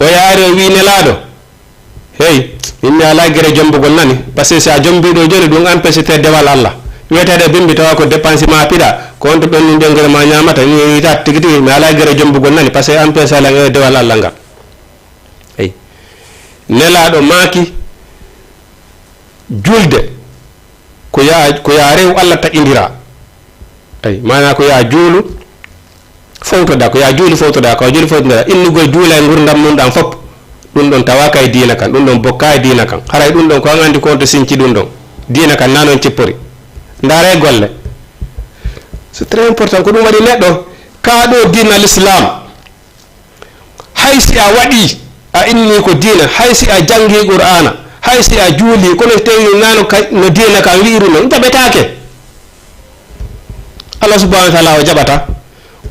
O yaari, o wi'i Nelaaɗo, hey, min mi alaa gere jombugol nani, parce que si a jombii ɗoo jooni, ɗum empêche te dewal Allah. Wiyeteeɗo bimbi tawa ko dépense ma piɗa, ko on to ɓennuɗo ngere ma ñaamata, ni yiita tigi tigi, mi alaa gere jombugol nani, parce que empêche Allah ngal e dewal Allah ngal. Eyi. Nelaaɗo maaki, julde, ko yaa, ko yaa rew Allah taƴindira. Eyi, maanaa ko yaa juulu, fowtoda, ko yaa juulu fowtoda, ko yaa juulu fowtoda. Innugol juula e ngurndan mum ɗan fop, ɗum ɗon tawaaka e diina kan, ɗum ɗon bokka e diina kan. Haray ɗum ɗon ko an anndi ko on to sinci ɗum ɗon. Diina kan naa non cippori. Ndaara e golle. C'est très important. Ko ɗum waɗi neɗɗo, kaa ɗoo diina l'islam. Hay si a waɗii, a inni ko diina, hay si a janngii Qur'aana, hay si a juulii, kono so tawii naano ka, no diina kan wi'iri non, jaɓetaake. Allah subhanahu wa taala o jaɓata.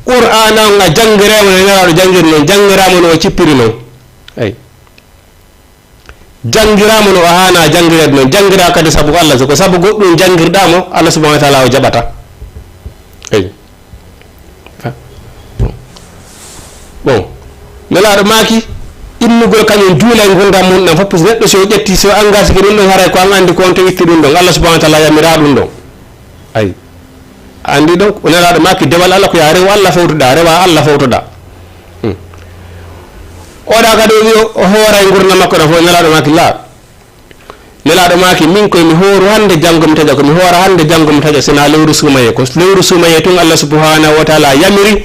Qur'aana on a janngiraama no Nelaaɗo janngiri non, janngiraama no o cippiri non. Eyi. Janngiraama no o haanaa janngireede non, janngiraa kadi sabu Allah, so ko sabu goɗɗum janngirɗaa mo, Allah subhanahu wa taala o jaɓata. Eyi. Bon. Nelaaɗo maaki, innugol kañum juula e ngurndan mum ɗan fof, neɗɗo si o ƴetti, si o engagé ki ɗum ɗon, haray ko an anndi ko on to itti ɗum ɗon. Allah subhanahu wa taala yamiraa ɗum ɗon. Ayi. Anndi ɗon, o Nelaaɗo maaki, dewal Allah ko yaa rew Allah fowtoɗaa, rewa Allah fowtoɗaa. Hmm. Oɗa kadi o wi o hooray ngurndan makko ɗan fof, Nelaaɗo maaki, laa. Nelaaɗo maaki, min koye mi hooru hannde, janngo mi taƴa, ko mi hoora hannde, janngo mi taƴa, sinaa lewru suumayee. Ko lewru suumayee tun Allah subhanahu wa taala yamiri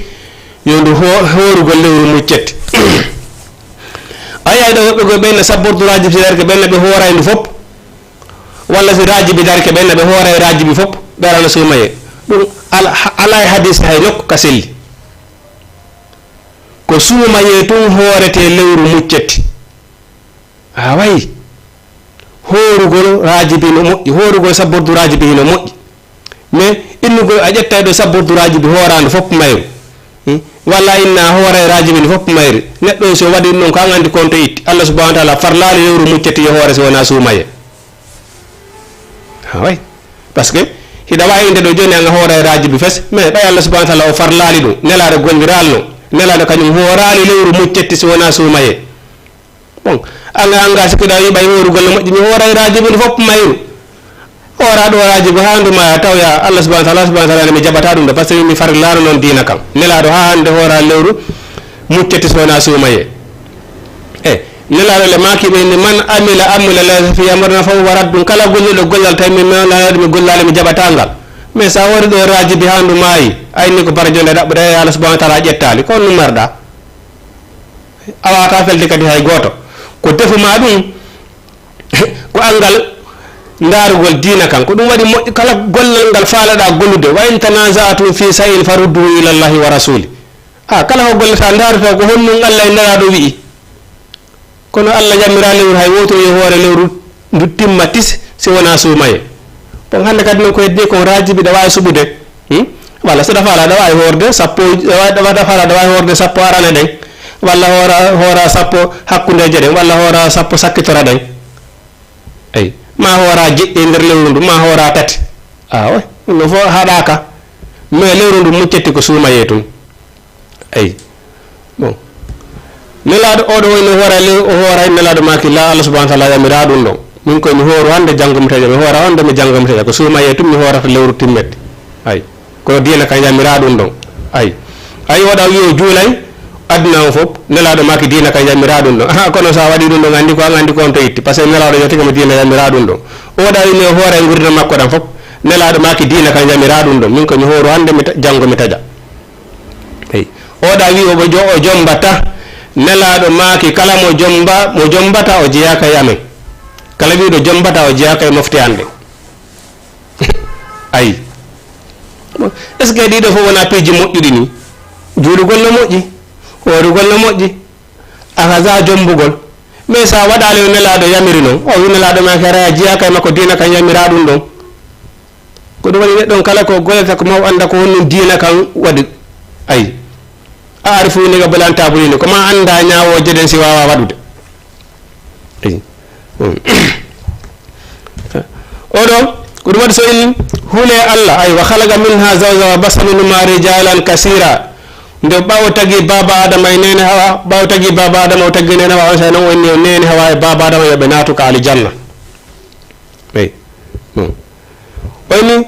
yo ndu ho-, hoorugol lewru muccet. A yi'ay ɗo woɓɓe goo ɓen na sabbordu raajibi si darke, ɓen na ɓe hooray ndu fof. Walla si raajibi darke, ɓen na ɓe hooray raajibi fof, ɓe arana suumayee. Ɗum ala, ha-, alaa e hadiisi hay nokku ka selli. Ko suumayee tun hooretee lewru muccet. Aaway, hoorugol raajibi no moƴƴi, hoorugol sabbordu raajibi no moƴƴi. Mais innugol a ƴettay ɗo sabbordu raajibi hooraandu fof mayru. Hmm? Walla inna hooray raajibi ndi fof mayri. Neɗɗo on si o waɗi ɗum ɗon ko an anndi ko on to itti. Allah subhanahu wa taala farlaali lewru mucceti yo hoore si wonaa suumayee. Aaway. Parce que hiɗa waawi innde ɗo jooni an a hooray raajibi fes, mais ɓay Allah subhanahu wa taala o farlaali ɗum, Nelaaɗo golliraali non. Nelaaɗo kañum hooraali lewru mucceti si wonaa suumayee. Bon, an, an ga sikkuɗaa wi'i ɓay hoorugol no moƴƴi, mi hooray raajibi ndi fof mayru. Hoora ɗo raajibi haa ndu maaya taw ya Allah subhanahu wa taala, subhanahu wa taala mi jaɓataa ɗum ɗo, parce que mi farillaano non diina kan. Nelaaɗo haa hannde hoora lewru mucceti so wonaa suumayee. E, Nelaaɗo le maaki ɓe ni, "Man amila amila laysa fi amrina fa huwa raddun." Kala golluɗo gollal tawi mi, mi, mi gollaali mi jaɓataa ngal. Mais sa hoori ɗo raajibi haa ndu maayi, a inni ko barajo nde ɗaɓɓuɗa e Allah subhanahu wa taala ƴettaali. Ko on nummarɗaa. A waawataa felde kadi hay gooto. Ko defu maa ɗum, ko anngal ndaarugol diina kan. Ko ɗum waɗi moƴƴi kala gollal ngal faalaɗaa gollude. "Wa in tanaza'tum fi shay'in farudduhu ila Allahi wa rasuli." A, kala ko golletaa, ndaarotoo ko honɗum Allah e Nelaaɗo wi'i. Kono Allah yamiraa lewru hay wootoru yo hoore lewru ndu timma tis si wonaa suumayee. Bon, hannde kadi noon ko heddii kon raajibi ɗa waawi suɓude. Hmm? Walla so ɗa faalaa ɗa waawi hoorde sappo, ɗa waawi, ɗa faalaa ɗa waawi hoorde sappo arana ɗen. Walla hoora, hoora sappo hakkundeeje ɗen. Walla hoora sappo sakkitora ɗen. Eyi. ma hoora jeɗɗi e nder lewru ndu, ma hoora tati. Awa, ɗum ɗo fof haɗaaka. Mais lewru ndu muccete ko suumayee tun. Ayi. Bon. Nelaaɗo oɗo woni no hoora lew-, o hoora nelaaɗo maaki la Allah subhanahu wa ta'ala yamira ɗum ɗon. Min koy mi hooru hannde, janngo mi taƴa, mi hoora hannde, mi janngo mi taƴa. Ko suumayee tun mi hoorata lewru timmete. Ayi. Kono diina kan yamira ɗum ɗon. Ayi. Ayi, oɗa wiyo juulay, aduna on fof, nelaaɗo maaki diina kan yamira ɗum ɗon. Aha, kono sa waɗi ɗum ɗon, anndi ko an anndi ko on to itti. Parce que nelaaɗo yetike mo diina yamira ɗum ɗon. Oɗa wi mi o hoora e ngurdam makko ɗam fof. Nelaaɗo maaki diina kan yamira ɗum ɗon. Min ko mi hooru hannde, mi ta-, janngo mi taƴa. Eyi. Oɗa wi omo jo-, o jombata. Nelaaɗo maaki kala mo jomba, mo jombata o jeyaaka e amen. Kala wiɗo jombata o jeyaaka e mofte an ɗe. Ayi. Bon, est-ce que ɗiɗo fof wona piiji moƴƴuɗi ni? Juulugol no moƴƴi, hoorugol no moƴƴi, akaza jombugol. Mais sa waɗaali no nelaaɗo yamiri non, o wi nelaaɗo ma kara a jiyaaka e makko diina kan yamira ɗum ɗon. Ko ɗum waɗi neɗɗo on kala ko golata ko maw annda ko honno diina kan waɗi. Ayi. A ari fof ni ga bolanta bulini, ko ma annda ñaawo jeɗen si waawa waɗude. Eyi. Oɗo, ko ɗum waɗi so en hule Allah, ay, wa khalaqa minha zawjaha wa basa minhuma rijalan kasira. Nde ɓawo tagi baba Adama e nene Hawa, ɓawo tagi baba Adama o tagi nene Hawa, on sa non woni nene Hawa e baba Adama yo ɓe naatu ka aljanna. Eyi. Ɗum. Woni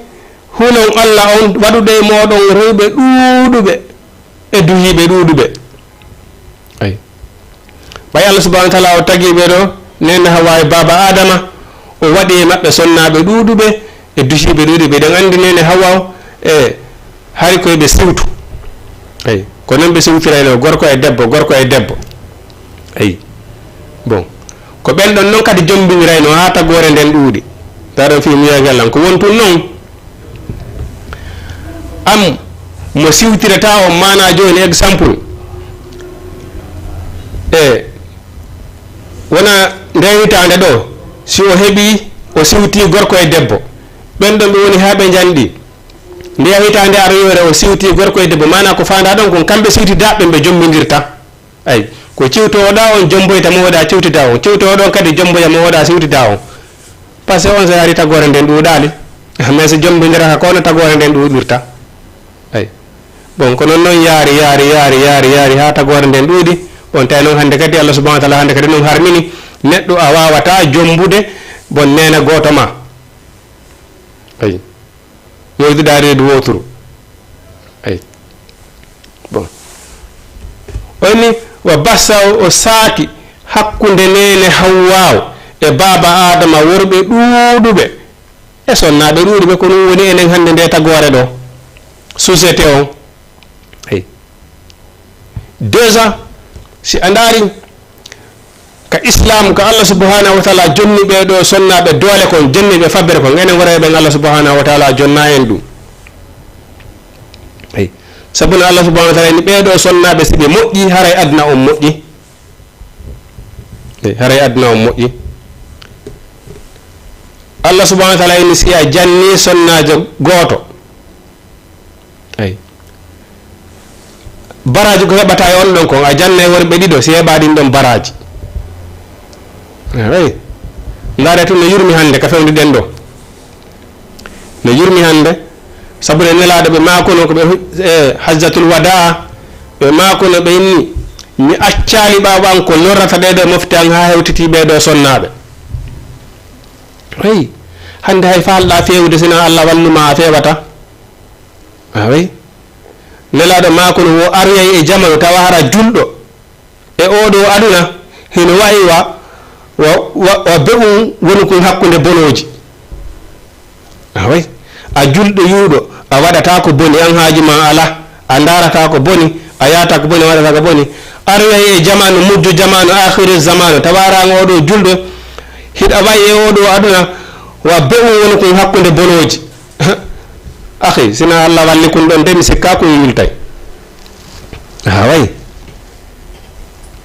hulon Allah on waɗude e moɗon rewɓe ɗuuɗuɓe e duhiiɓe ɗuuɗuɓe. Ayi. Ɓay Allah subhanahu wa ta'ala o tagi ɓe ɗo, nene Hawa e baba Adama, o waɗi e maɓɓe sonnaaɓe ɗuuɗuɓe e duhiiɓe ɗuuɗuɓe. Eɗen anndi nene Hawa o, e hari koye ɓe siwtu. Ayi. Ko non ɓe siwtirayno, gorko e debbo, gorko e debbo. Ayi. Bon. Ko ɓen ɗon non kadi jombinirayno haa tagoore nden ɗuuɗi. Ndaɗon fii muyagal lan. Ko won tun non, am mo siwtirata on maana jooni, exemple, e wona nde hitaande ɗo, si o heɓi, o siwti gorko e debbo, ɓen ɗon ɓe woni haa ɓe njanɗi. Nde hitaande aroyoore, o siwti gorko e debbo, maana ko faanda ɗon kon, kamɓe siwtidaaɓe ɓe jombindirta. Ay, ko ciwtooɗa on jomboyta mo oɗa ciwtida on, ciwtooɗo on kadi jomboya mo oɗa siwtida on. Parce que on so yaari tagoore nden ɗuuɗaali. Mais so jombindiraka ko no tagoore nden ɗuuɗirta. Ay. Bon, ko non non yaari, yaari, yaari, yaari, yaari haa tagoore nden ɗuuɗi. On tawi non hannde kadi Allah subhanahu wa ta'ala hannde kadi non harmini neɗɗo a waawata jombude bon neena gooto ma. Ay. Yewtidaa reedu wooturu. Ay. Bon. O ni wa basa o saaki hakkunde neene Hawwaaw e baaba Aadama worɓe ɗuuɗuɓe e sonnaaɓe ɗuuɗuɓe, ko ɗum woni enen hannde nde tagoore ɗo, société on. Ay. Déjà, si a ndaari ka Islam, ka Allah subhanahu wa ta'ala jonni ɓe ɗo sonnaaɓe doole kon, jonni ɓe fabbere kon, enen worɓe ɓen Allah subhanahu wa ta'ala jonna en ɗum. Ay. Sabu no Allah subhanahu wa ta'ala ni ɓe ɗo sonnaaɓe si ɓe moƴƴi, haray aduna on moƴƴi. Ay, haray aduna on moƴƴi. Allah subhanahu wa ta'ala ni si a janni sonnaajo gooto, ay. Baraaji ko heɓata e on ɗon kon, a janna e worɓe ɗiɗo, si heɓa ɗin ɗon baraaji. Ay. Ndaare tun no yurmi hannde ka fewndi ɗen ɗo. No yurmi hannde, sabu nde nelaaɗo ɓe maakuno ko ɓe hu-, e hajjatul wadaa, ɓe maakuno ɓe inni, mi accaali ɓaawo an ko lorrata ɗee ɗo mofte an haa hewtiti ɓee ɗo sonnaaɓe. Ay, hannde hay faalɗa feewude, sina Allah wallu ma a feewata. Aaway. Nelaaɗo maako no wo aroyay e jamanu tawa hara julɗo e oo ɗoo aduna hino wa'i wa, wa, wa, wa be'un wonukun hakkunde bonooji. Aaway. A julɗo yuuɗo, a waɗataa ko boni, an haaju ma alaa. A ndaarataa ko boni, a yahataa ko boni, a waɗataa ko boni. Aroyay e jamanu, mujjo jamanu, aakhiru zamanu, tawa araano oo ɗoo julɗo, hiɗa wa'i e oo ɗoo aduna, wa be'un wonukun hakkunde bonooji. Akhi, sina Allah walli kun ɗon de, mi sikkaa kun yultay. Aaway.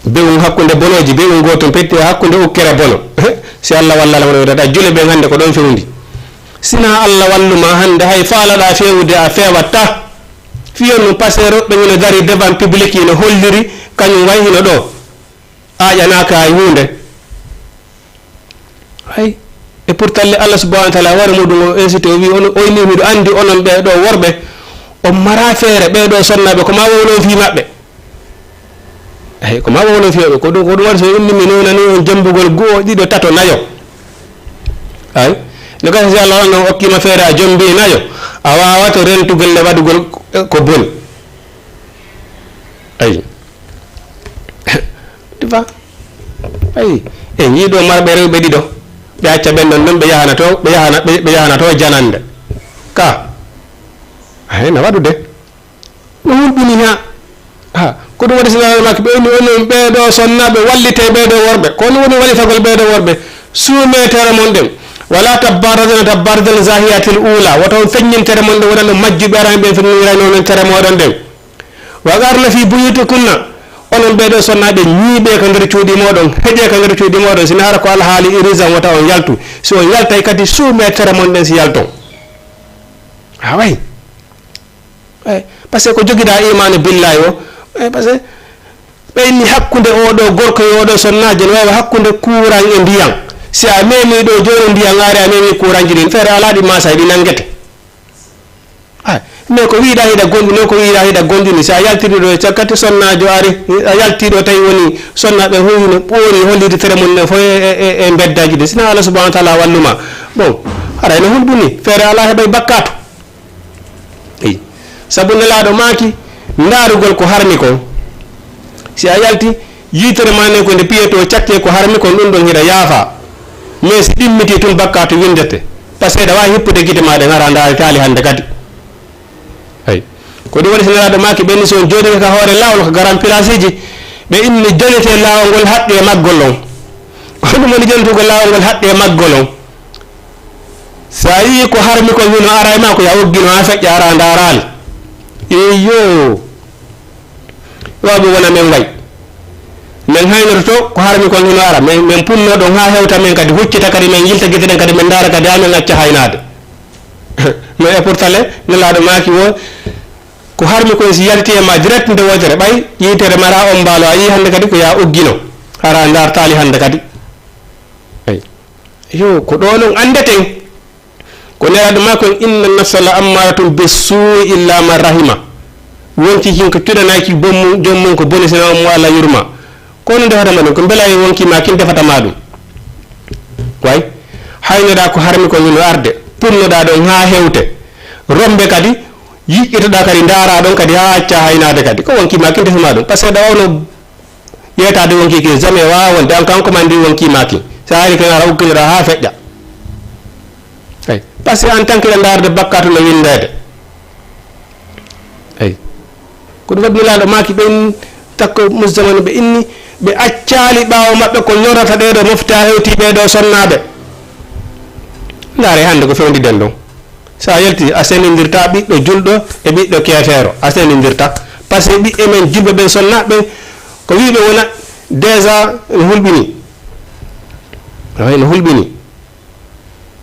Be'un hakkunde bonooji, be'un gootun petti hakkunde ukkere bono. Si Allah wallaa la, wona wi'ata, jule ɓen hannde ko ɗon fewndi. Sina Allah wallu ma hannde, hay faalaɗaa feewude a feewatta. Fiyo no passer ɓe hino dari devant public hino holliri, kañum way hino ɗo. Aaƴanaaka hay huunde. Hay, E pourtant le, Allah subhanahu wa taala hoore muɗum o incité, o wi, "On, o inni miɗo anndi onon ɓee ɗoo worɓe, on mara feere, ɓee ɗoo sonnaaɓe, ko ma wowlon fii maɓɓe." Eyi, ko ma wowlon fii maɓɓe. Ko ɗum, ko ɗum waɗi so inni mi nonani on jembugol go'o, ɗiɗo, tato, nayo. Ay, no gasa si Allah on okkiima feere a jombi nayo, a waawato rentugol le waɗugol ko boni. Ay. Tu vois? Ay, en yii ɗo marɓe rewɓe ɗiɗo. Ɓe acca ɓen ɗon, ɗon ɓe yahana to, ɓe yahana, ɓe, ɓe yahana to janande. Ka. Ay, na waɗude. No hulɓini ha. Ha, ko ɗum waɗi sinaare makko, ɓe inni onon ɓee ɗoo sonnaaɓe wallite ɓee ɗoo worɓe. Ko ɗum woni wallitagol ɓee ɗoo worɓe. Suumetere mon ɗen. Wala tabarrajna tabarrujal jahiliyatil ula. Wota on feññintere mon ɗen wona no majjuɓe arani ɓen feññinirayno non tere mooɗon ɗen. Wa qarna fi buyutikunna. Onon ɓee ɗoo sonnaaɓe, ñiiɓee ka nder cuuɗi mooɗon, heƴee ka nder cuuɗi mooɗon. Si naara ko alhaali urgent, wota on yaltu. Si on yaltay kadi, suumee tere mon ɗen si yalton. Haway. Eh, parce que ko jogiɗaa imaanu billahi o. Eh, parce que ɓe inni hakkunde oo ɗoo gorko e oo ɗoo sonnaajo no wayi hakkunde kuuran e ndiyan. Si a meemii ɗoo jooni ndiyan aari, a meemii kuuranji ɗin, feere alaa ɗi maasa, ɗi nanngete. Ay, mais ko wiiɗaa hiɗa gonɗini, ko wiiɗaa hiɗa gonɗini, si a yaltiri ɗoo e cakkati sonnaajo ari, a yaltii ɗoo tawi woni sonnaaɓe huuwi no ɓoori hollirde tere mum ne fof e, e, e, e mbeddaaji ɗin. Sinaa Allah subhanahu wa taala wallumaa. Bon, haray no hulɓini, feere alaa heɓay bakkaatu. Eyi. Sabu Nelaaɗo maaki, ndaarugol ko harmi kon. Si a yalti, yitere maa nden ko nde piyetoo cakkee ko harmi kon, ɗum ɗon hiɗa yaafaa. Mais si ɗimmitii tun, bakkaatu winndete. Parce que hiɗa waawi hippude gite maa ɗen, hara ndaari taali hannde kadi. Eyi. Ko ɗum waɗi so Nelaaɗo maaki, ɓen ni si on jooɗike ka hoore laawol, ka garan palaasiiji, ɓe inni jonetee laawol ngol haqqee maggol on. Ko ɗum woni jonetugol laawol ngol haqqee maggol on. So a yii ko harmi kon hino ara e maa, ko yo a uggino haa feƴƴa, hara a ndaaraali. Iyo. Waawi wona men way. Men haynoto ko harmi kon hino ara. Men, men punno ɗon haa hewta men kadi, huccita kadi, men yilta gite ɗen kadi, men ndaara kadi haa men acca haynaade. Mais e pourtant le, Nelaaɗo maaki wo, ko harmi kon si yalti e maa direct nde wootere, ɓay yitere mara on mbaalo, a yii hannde kadi ko yo a uggino. Hara a ndaartaali hannde kadi. Eyi. Yo, ko ɗo non anndeten. Ko Nelaaɗo maaki on, "Inna nafsa la ammaratun bissui illa ma rahima." Wonki kin ko cuɗanaaki bon mum, joom mum ko boni, sinaa on mo Allah yurma. Kono ndefata ma ɗum, ko mbela e wonki ma kin defata ma ɗum. Way, haynoɗaa ko harmi kon hino arde, punnoɗaa ɗon haa hewte. Rombe kadi, yiƴƴitoɗaa kadi, ndaaraa ɗon kadi haa acca haynaade kadi. Ko wonki ma kin defa ma ɗum. Parce que ɗa wawno yeetaade wonki kin, jamais waawa wonde. An kanko ma ndi wonki ma kin. So a ari kin, ara ukkinoɗaa haa feƴƴa. Eyi, parce que en tant que ɗa ndaarde bakkaatu no winndeede. Eyi. Ko ɗum waɗi Nelaaɗo maaki ɓen takko muzzamani ɓe inni, ɓe accaali ɓaawo maɓɓe ko lorata ɗee ɗoo mofta hewti ɓee ɗoo sonnaaɓe. Ndaare hannde ko fewndiden ɗon. So a yalti, a senindirta ɓiɗɗo julɗo e ɓiɗɗo keefeero. A senindirta. Parce que ɓiɓɓe men julɓe ɓen sonnaaɓe ɓen, ko wiiɓe wona déjà no hulɓini. Awa, no hulɓini.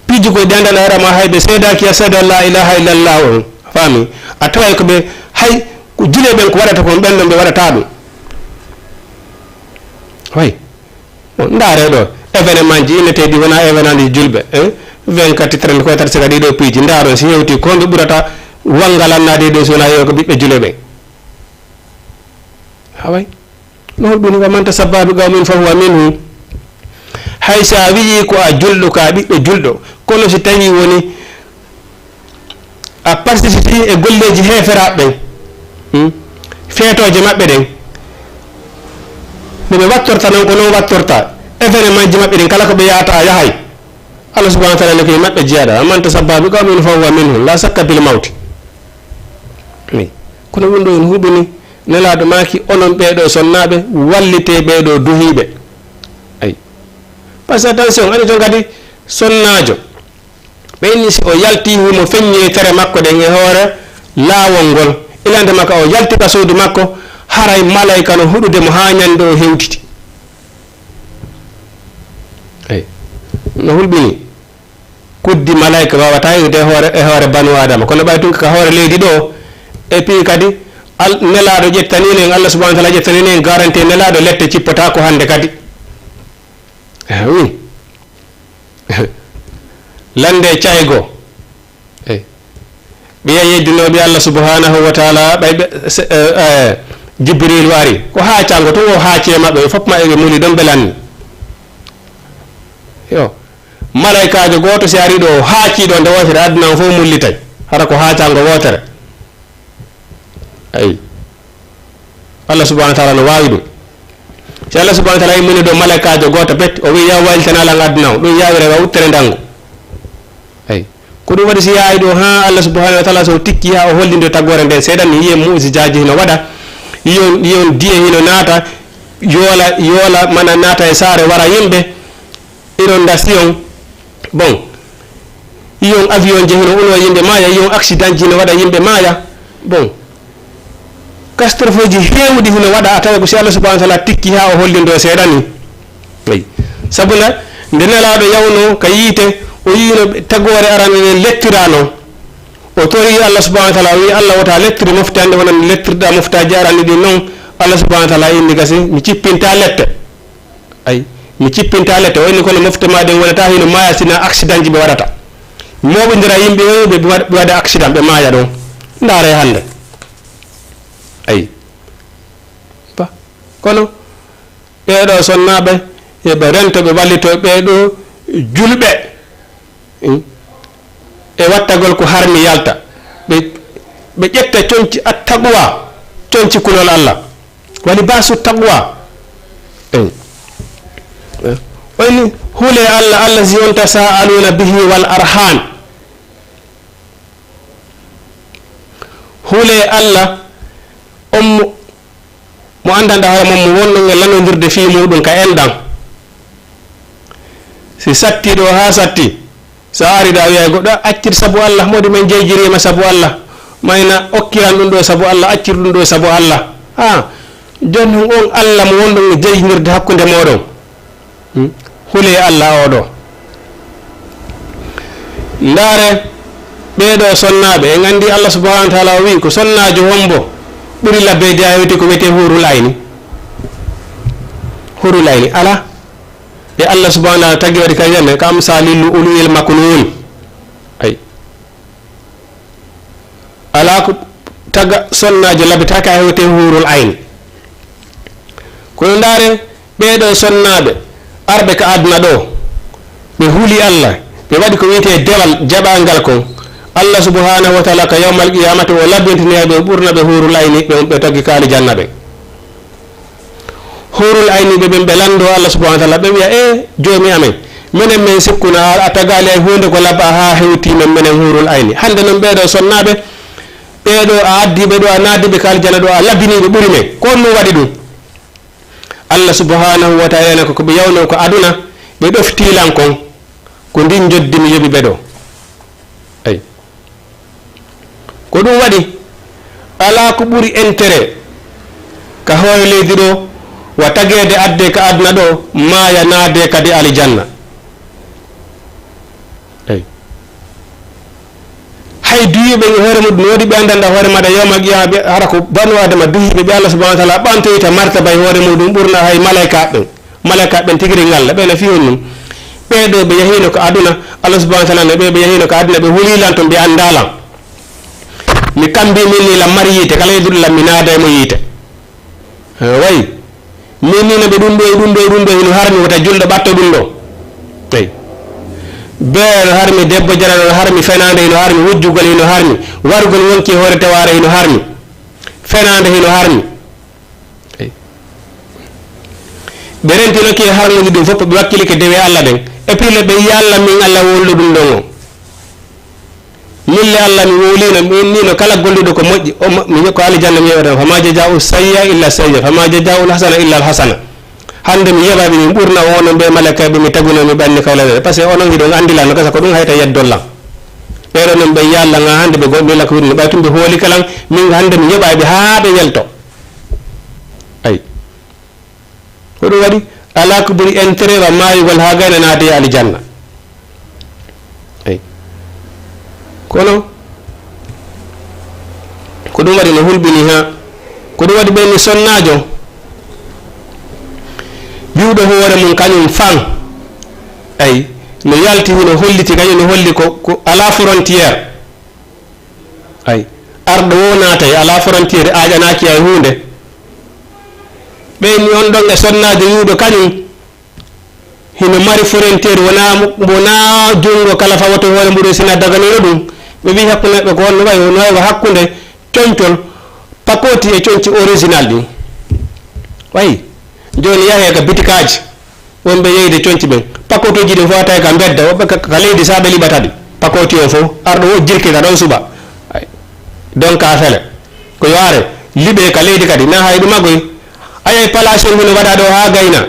Piiji koye dental arama hay ɓe seedaaki ashhadu an la ilaha illallah on. Faami? A taway ko ɓe, hay ko julee ɓen ko waɗata kon, ɓen ɗon ɓe waɗata ɗum. Way. Bon, ndaare ɗo, événement ji inneteeɗi wona événement ji julɓe, eh? Vingt-quatre, trente, koye tati sega ɗiɗo piiji. Ndaaro si hewti ko nde ɓurata wanngal annade ɗo si wona yo ko ɓiɓɓe julee ɓen. Haway. No holɗum ni, "Wa man tashabbaha bi qawmin fa huwa minhum." Hay so a wi'i ko a julɗo, ko a ɓiɗɗo julɗo, kono si tawi woni a participé e golleeji heeferaaɓe ɓen, hmm, feetooje maɓɓe ɗen, no ɓe wattorta non ko non wattorta, événement ji maɓɓe ɗin kala ko ɓe yahata a yahay. Allah subhanahu wa taala ne ko e maɓɓe jeyaɗa, "Wa man tashabbaha bi qawmin fa huwa minhum, la shakka bil mawti." Eyi. Kono ɗum ɗo en huɓini, Nelaaɗo maaki, "Onon ɓee ɗoo sonnaaɓe, wallitee ɓee ɗoo duhiiɓe." Eyi. Parce que attention, ani toon kadi sonnaajo, ɓe inni si o yalti himo feññi e tere makko ɗen e hoore laawol ngol, ilande makko o yalti ka suudu makko, haray malayka no huɗude mo haa ñande o hewtiti. Eyi. No hulɓini. Kuddi malayka waawata iwde e hoore, e hoore banu Adama. Kono ɓay tun ka hoore leydi ɗo, et puis kadi, al-, Nelaaɗo ƴettanino en, Allah subhanahu wa taala ƴettanino en garantie, Nelaaɗo lette cippotaako hannde kadi. Eh, oui. lande caygo. Eyi. Ɓe yeddunooɓe Allah subhanahu wa taala, ɓay ɓe, se-, eh, eh, Jibrilu ari. Ko haacaango to o haaci e maɓɓe, ɓe fof maɓɓe ɓe muli ɗon ɓe lanni. Yo. Malaykaajo gooto si ari ɗo, o haaci ɗo nde wootere, aduna on fof mullitay. Hara ko haacaango wootere. Ayi. Allah subhanahu wa taala no waawi ɗum. Si Allah subhanahu wa taala immini ɗo malaykaajo gooto pet, o wi'i, "Yaw waylitana lan aduna o," ɗum yaawira wa wuttere ndango. Ayi. Ko ɗum waɗi si yahay ɗo haa Allah subhanahu wa taala so tikki haa o hollindo tagore nden seeɗan, yiyen mu'jizaaji hino waɗa, yiyon, yiyon diye hino naata, yoola, yoola mana naata e saare wara yimɓe, inondation, bon, yiyon avion je hino uno yimɓe maaya, yiyon accident ji hino waɗa yimɓe maaya, bon, catastrophe ji heewɗi hino waɗa, a tawa ko si Allah subhanahu wa taala tikki haa o hollindo seeɗa ni. Eyi. Sabu na, nde Nelaaɗo yawno ka yiite, o yiino tagoore arande nden lettirano. O tori Allah subhanahu wa taala, o wi, "Allah, wota lettir mofte hande wonande lettirɗa moftaaji arande ɗin non." Allah subhanahu wa taala inni, "Gasi, mi cippinta lette." Ay, mi cippinta lette. O inni, "Kono mofte ma ɗen wonata hino maaya sina accident ji ɓe waɗata. Mooɓindira yimɓe ɓe, ɓe waɗ-, ɓe waɗa accident, ɓe maaya ɗon." Ndaare hande. Ay. Ba, kono ɓeeɗo sonnaaɓe, yo ɓe rento, ɓe wallito ɓeeɗo julɓe, mm, e wattagol ko harmi yalta. Ɓe, ɓe ƴetta conci at-taqwa, conci kulol Allah. Wa libaasu taqwa. Mm. O inni, "Hule Allah, allazi on tasaaluna bihi wal arham." Hule Allah, on mo, mo anndanɗa hoore mon, mo wonɗon e lanondirde fii muuɗum ka enɗan. Si satti ɗo haa satti, so a ari ɗo a wi'ay goɗɗo, "Accir sabu Allah, modi men jeyjiriima sabu Allah, mayna okkiran ɗum ɗo sabu Allah, accir ɗum ɗo sabu Allah." Ah, jooni on Allah mo wonɗon e jeyjinirde hakkunde mooɗon. Hmm? Hulee Allah oo ɗoo. Ndaare ɓee ɗoo sonnaaɓe, en anndi Allah subhanahu wa taala o wi'i ko sonnaajo hombo ɓuri labbeede haa hewti ko wiyetee huurul ayni. Huurul ayni alaa. Ɓe Allah subhanahu wa taala tagi waɗi ka yiyande, ka amsaali lu'lu'il maknuun. Ay. Alaa ko taga sonnaajo labetaake haa hewtee huurul ayni. Kono ndaare ɓee ɗoo sonnaaɓe arɓe ka aduna ɗoo, ɓe huli Allah, ɓe waɗi ko wiyetee dewal jaɓaangal kon. Allah subhanahu wa taala ka yawmal qiyamati o labbintinay ɓe, ɓurna ɓe huurul ayni, ɓe, ɓe tagi ka aljanna ɓen. Huurul ayni ɓe ɓen ɓe lanndoo Allah subhanahu wa taala, ɓe wi'a, "E Joomi amen, menen men sikkuna a, a tagaali ay huunde ko labaa haa hewtii men, menen huurul ayni. Hannde non ɓee ɗoo sonnaaɓe, ɓee ɗoo a addii ɓe ɗoo, a naadii ɓe ka aljanna ɗoo, a labbinii ɓe ɓuri men. Ko honɗum waɗi ɗum?" Allah subhanahu wa taala wi'ay ko, ko ɓe yawnoo ko aduna, ɓe ɗoftii lan kon, ko ndin njoddi mi yoɓi ɓe ɗoo. Ay. Ko ɗum waɗi, alaa ko ɓuri intérêt ka hoore leydi ɗoo, wa tageede addee ka aduna ɗoo, maaya naadee kadi aljanna. Eyi. Hay duhiiɓe e hoore muɗum, no woodi ɓe anndanɗa hoore maɗa yawmal qiyama, ɓe hara ko banu Adama duhiiɓe, ɓe Allah subhanahu wa taala ɓantoyta martaba e hoore muɗum, ɓurna hay malaykaaɓe ɓen. Malaykaaɓe ɓen tigi ri ngalla, ɓe no fii honɗum? Ɓee ɗoo ɓe yahiino ko aduna, Allah subhanahu wa taala no ɓee ɓe yahiino ko aduna, ɓe hulii lan ton, ɓe anndaa lan. Mi kambii min nii lan mari yiite, kala yedduɗo lan mi naaday mo yiite. Eh, way. Min nii no ɓe ɗum ɗoo e ɗum ɗoo e ɗum ɗoo hino harmi, wota julɗo ɓatto ɗum ɗoo. Eyi. Bee no harmi, debbo jaraɗo no harmi, fenaande hino harmi, wujjugol hino harmi, warugol wonki e hoore tewaare hino harmi, fenaande hino harmi. Eyi. Ɓe rentinoki e harmuji ɗin fof, ɓe wakkilike dewe Allah ɗen. E pille ɓe yi'a Allah, min Allah wowluɗo ɗum ɗon on. Min le Allah mi wowlino, mi innino kala golluɗo ko moƴƴi, o mo-, mi ko aljanna mi yeɓata, fama jazaa'u sayyi'a illa sayyi'a, fama jazaa'ul hasana illa al hasana. Hannde mi yeɓay ɓe, mi ɓurna onon ɓe malaykaaɓe mi taguno mi ɓanni kawla ɓe. Parce que onon hiɗon anndi lan no gasa ko ɗum hayta yeddol lan. Ɓeɗo non ɓe yi'a Allah nga hannde ɓe goɗɗo la ko wiɗno ɓay tum ɓe hooli kalan, min hannde mi yeɓay ɓe haa ɓe welto. Ay. Ko ɗum waɗi, alaa ko ɓuri intérêt wa maayugol haa gayna naati e aljanna. Eyi. Kono, ko ɗum waɗi no hulɓini haa, ko ɗum waɗi ɓeyni sonnaajo, bi'uɗo hoore mum kañum fan, eyi, No yalti, hino holliti kañum, no holli ko, ko alaa frontière. Ay, arɗo wo naatay, alaa frontière, aaƴanaaki hay huunde. Ɓeyni on ɗon e sonnaajo yuuɗo kañum, hino mari frontière, wonaa mo, wonaa junngo kala fawoto hoore mum ɗum, sina daganino ɗum. Ɓe wi'i hakkunde maɓɓe ko honno wayi, no wayi ko hakkunde coñcol pakoti e coñci original ɗin. Wayi, jooni yahee ka bitikaaji, wonɓe yeyde coñci ɓen. Pakotooji ɗin fof tawi ka mbedda, woɓɓe ka, ka leydi sa ɓe liɓata ɗi. Pakoti o fof, arɗo o jirki ka ɗon suɓa. Ay, donc ka fele. Ko yo are, liɓe ka leydi kadi, na hay ɗum agoy. Ayay, place on hino waɗa ɗo haa gayna.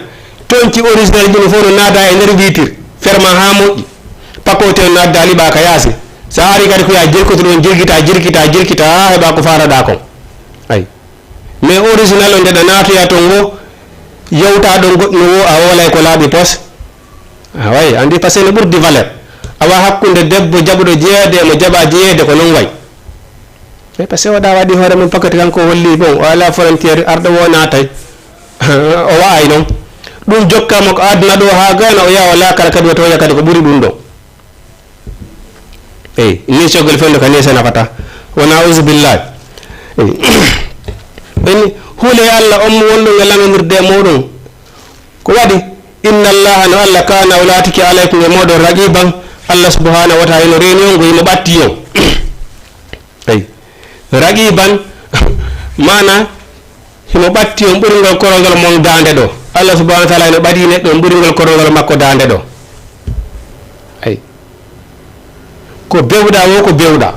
Coñci original ɗin fof no naada e nder vitre, ferma haa moƴƴi. Pakoti on naada liɓa ka yaasi. Sa ari kadi ko ya jirkoto ɗon, jirkita, jirkita, jirkita, haa heɓa ko faalaɗa kon. Ay. Mais original on nde ɗa naatoya ton wo, yewta ɗon goɗɗum wo, a wolay ko laaɓi pos. A wayi, andi, parce que no ɓurdi valeur. Awa hakkunde debbo jaɓuɗo jeyeede e mo jaɓa jeyeede ko non wayi. Mais parce que oɗa waɗi hoore mum pakati kanko holli, bon, o ala frontière, arɗo wo naatay. O wa'ay non. Ɗum jokkama ko aduna ɗo haa gayna o yaha o laakara kadi o toya kadi ko ɓuri ɗum ɗo. Eyi, ni coggal fewndo ka ni se nafata. Wa na'uzu billahi. Eyi. Ɓeni, huule Allah on mo wonɗon e langondirde e muɗum. Ko waɗi? Inna Allaha, no Allah, kana, o laatike, alaykum, e moɗon, raqiban. Allah subhanahu wa ta'ala hino reeni on, ko himo ɓatti on. Eyi. Raqiban, maana, himo ɓatti on ɓurngol korongol mon daande ɗo. Allah subhanahu wa ta'ala hino ɓadi neɗɗo on ɓurngol korongol makko daande ɗo. Eyi. Ko bewɗa wo ko bewɗa.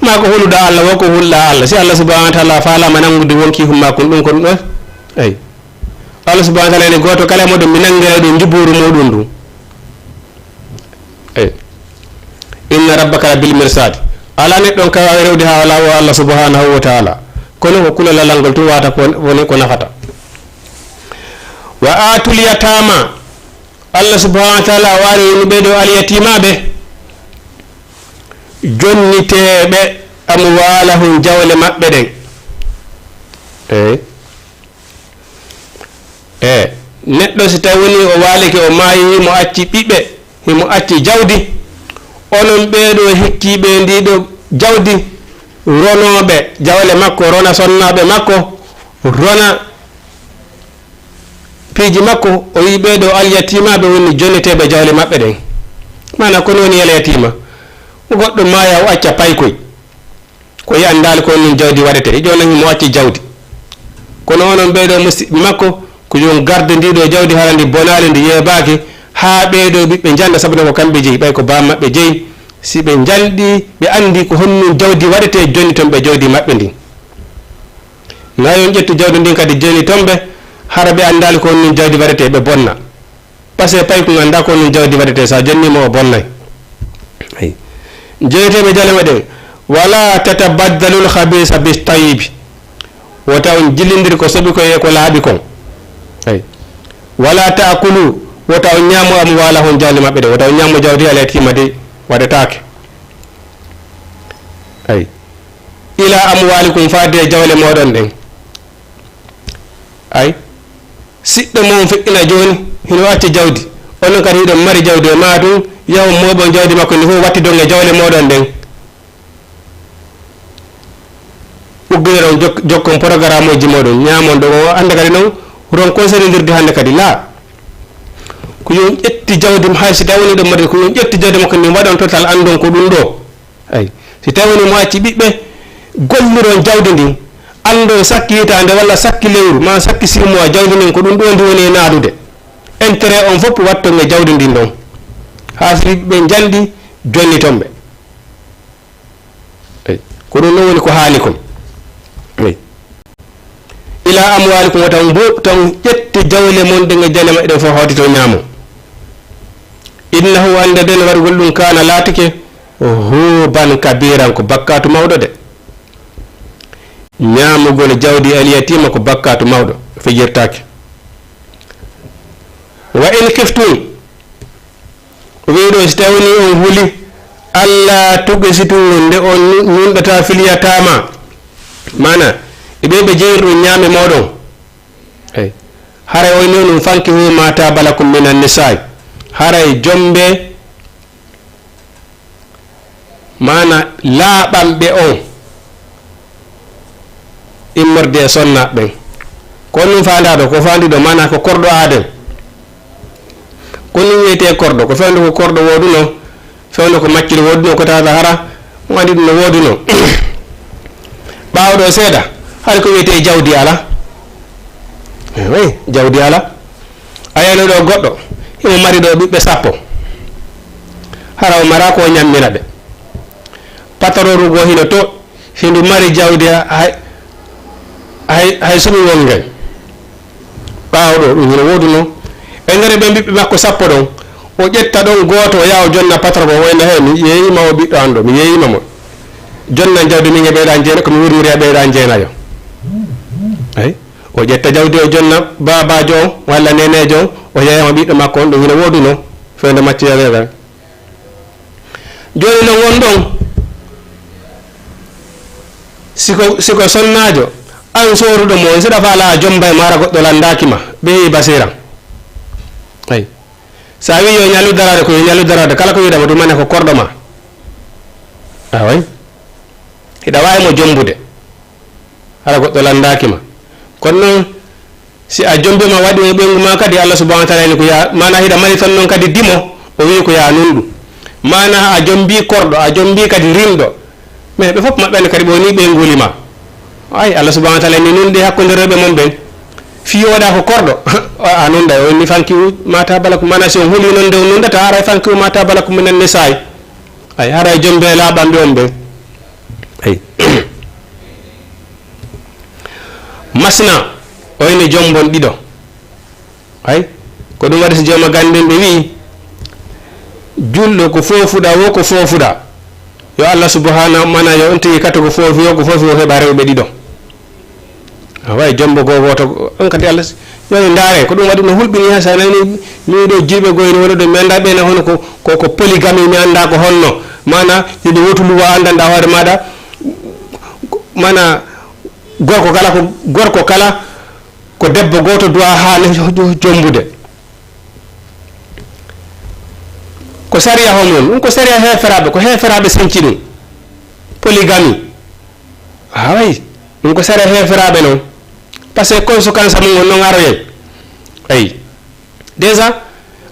Ma ko huluɗa Allah wo ko hulɗa Allah. Si Allah subhanahu wa ta'ala faalama nangude wonki humma kun ɗum kon ɗo. Eyi. Allah subhanahu wa ta'ala ene gooto kala e moɗon mi nangiray ɗum njubburu muɗum ɗum. Eyi. Inna rabbaka la bil mirsad. Ala neɗɗo on ka waawi rewde haa alaa o Allah subhanahu wa ta'ala. Kono ko kulol lalal ngol tun wata ko woni ko nafata. Wa atul yatama. Allah subhanahu wa ta'ala o ari woni ɓe ɗo al yatimaaɓe. Jonniteeɓe amwalahum jawle maɓɓe ɗen. Eyi. E neɗɗo si tawi woni o waalike, o maayi, himo acci ɓiɓɓe, himo acci jawdi, onon ɓee ɗoo hikkiiɓe ndii ɗoo jawdi, ronooɓe jawle makko, rona sonnaaɓe makko, rona piiji makko, o wi'i ɓee ɗoo alyatimaaɓe woni jonneteeɓe jawle maɓɓe ɗen. Maana ko non woni alyatiima? Ko goɗɗo maaya, o acca paykoy. Ko yi anndaali ko honɗum jawdi waɗetee. Jooni himo acci jawdi. Kono onon ɓee ɗoo musiɓɓe makko, ko yo on gardu ndii ɗoo jawdi, hara ndi bonaali, ndi yeebaaki, haa ɓee ɗoo ɓiɓɓe njannda, sabu ko kamɓe jeyi, ɓay ko baa maɓɓe jeyi. Si ɓe njanɗi, ɓe anndi ko honɗum jawdi waɗetee, jonniton ɓe jawdi maɓɓe ndin. Na yo on ƴettu jawdi ndin kadi, jonniton ɓe, hara ɓe anndaali ko honɗum jawdi waɗetee, ɓe bonna. Parce que payko nganndaa ko honɗum jawdi waɗetee, so a jonniima o bonnay. Eyi. Jonneteeɓe jawle maɓɓe ɗen, wala tatabaddalul khabisa bit tayyibi. Wota on jillindir ko soɓi ko e ko laaɓi kon. Eyi. Wala ta'kulu, wota on ñaamu amwalahum jawle maɓɓe ɗen. Wota on ñaamu jawdi alyatiima de waɗetaake. Eyi. Ila amwalikum faade e jawle mooɗon ɗen. Ay, siɗɗo mo on feƴƴina jooni, hino acci jawdi. Onon kadi hiɗon mari jawdi e maa tun, yahon mooɓon jawdi makko ndi fof, wattidon e jawle mooɗon ɗen. Ugginoɗon jok-, jokkon programme uji mooɗon, ñaamon ɗo, o annda kadi non, ron konsenindirde hannde kadi, laa. Ko yo on ƴetti jawdi, hay si tawi woni ɗon mari, ko yo on ƴetti jawdi makko ndi, mbaɗon total, anndon ko ɗum ɗo. Ay, si tawi woni mo acci ɓiɓɓe, golliron jawdi ndin, anndon sakki hitaande walla sakki lewru, maa sakki six mois, jawdi ndin ko ɗum ɗo ndi woni e naadude. Intérêt on fof watton e jawdi ndin ɗon. Haa si ɓiɓɓe njanɗi, jonniton ɓe. Ay, ko ɗum ɗon woni ko haani kon. Ay. Ila amwalikum, wota on mbo-, wota on ƴetti jawle mon ɗen e jale maɓɓe ɗen fof hawti to ñaamo. Innahu, annde nden waɗugol ɗum, kana, laatike, huban kabiran, ko bakkaatu mawɗo de. Ñaamugol jawdi al yatiima ko bakkaatu mawɗo, fijirtaake. Wa in khiftum, O wi'i ɗo, si tawi ni on huli, alla tuqsitu, nde on nu-, nunɗata, fil yataama, maana, e ɓe ɓe jeyirɗon ñaame mooɗon. Eyi. Haray o inni on, fankihu ma taaba lakum minan nisaa'i. Haray jombe, maana laaɓanɓe on immorde e sonnaaɓe ɓen. Ko on ɗum faandaa ɗo, ko faandi ɗo, maana ko korɗo aaden. Ko ɗum wiyetee korɗo, ko fewndo ko korɗo wooduno, fewndo ko maccuɗo wooduno, ko tawata hara mo andi ɗum no wooduno. Ɓaawo ɗo seeɗa, hari ko wiyetee jawdi ala. Eh, oui, jawdi ala. A yano ɗo goɗɗo, himo mari ɗo ɓiɓɓe sappo. Hara o mara ko o ñammina ɓe. Patarooru goo hino to, hindu mari jawdi hay, hay, hay suɓi wonngel. Ɓaawo ɗo, ɗum hino wooduno. E nder ɓe ɓiɓɓe makko sappo ɗon, o ƴetta ɗon gooto, o yaha o jonna patron ko wayno, "He, mi yeeyima o ɓiɗɗo an ɗo, mi yeeyima mo. Jonnan jawdi min e ɓeyɗan jeenayo, ko mi wurmiri e ɓeyɗan jeenayo." Ay, o ƴetta jawdi o jonna baabaajo on, walla neneejo on, o yeeyama ɓiɗɗo makko on, ɗum hino wooduno. Fewndo maccuya weegan. Jooni non won ɗon, si ko, si ko sonnaajo, an sooruɗo mo on, seɗa faala a jomba e mo, hara goɗɗo lanndaaki ma, ɓe heɓi basiran. Ay. Sa wi yo ñallu daraade ko yo ñallu daraade, kala ko wiɗama ɗum mane ko korɗo ma. Away. Hiɗa waawi mo jombude. Hara goɗɗo lanndaaki ma. Kono non, si a jombiima waɗi e ɓeyngu ma kadi, Allah subhanahu wa taala ene ko ya, maana hiɗa mari ton non kadi dimo, o wi ko ya nunɗu. Maana a jombi korɗo, a jombi kadi rimɗo. Mais ɓe fof maɓɓe ne kadi ɓe woni ɓeynguuli ma. Ay, Allah subhanahu wa taala ene nunɗi hakkunde rewɓe mon ɓen. Fii o waɗa ko korɗo, a nunɗa, o inni fanki u mata balaku, maana si on huli non nde o nunɗata, haray fanki u mata balaku minan nisaay. Ay, haray jombe laaɓanɓe on ɓen. Ay. Masna, o ene jombon ɗiɗo. Ay, ko ɗum waɗi so jooma ganden ɓe wi, julɗo ko foofuɗa wo ko foofuɗa. Yo Allah subhanahu, mana yo on tigi katu ko foofi o, ko foofi o heɓa rewɓe ɗiɗo. Awa e jombo goo gooto, on kadi Allah s-, yo en ndaare, ko ɗum waɗi no hulɓini ha sa nani, mi ɗo jirɓe goo ene woni ɗo, mi annda ɓe na hono ko, ko, ko polygamie, mi annda ko honno. Mana, yimɓe wotu luwa anndanɗa hoore maɗa, mana, gorko kala ko, gorko kala ko debbo gooto du'a haani jombude. Ko sariya honno? Ɗum ko sariya heeferaaɓe, ko heeferaaɓe senci ɗum. Polygamie. Aaway, ɗum ko sariya heeferaaɓe non. Parce que conséquence mum on non aroyen. Ay. Déjà,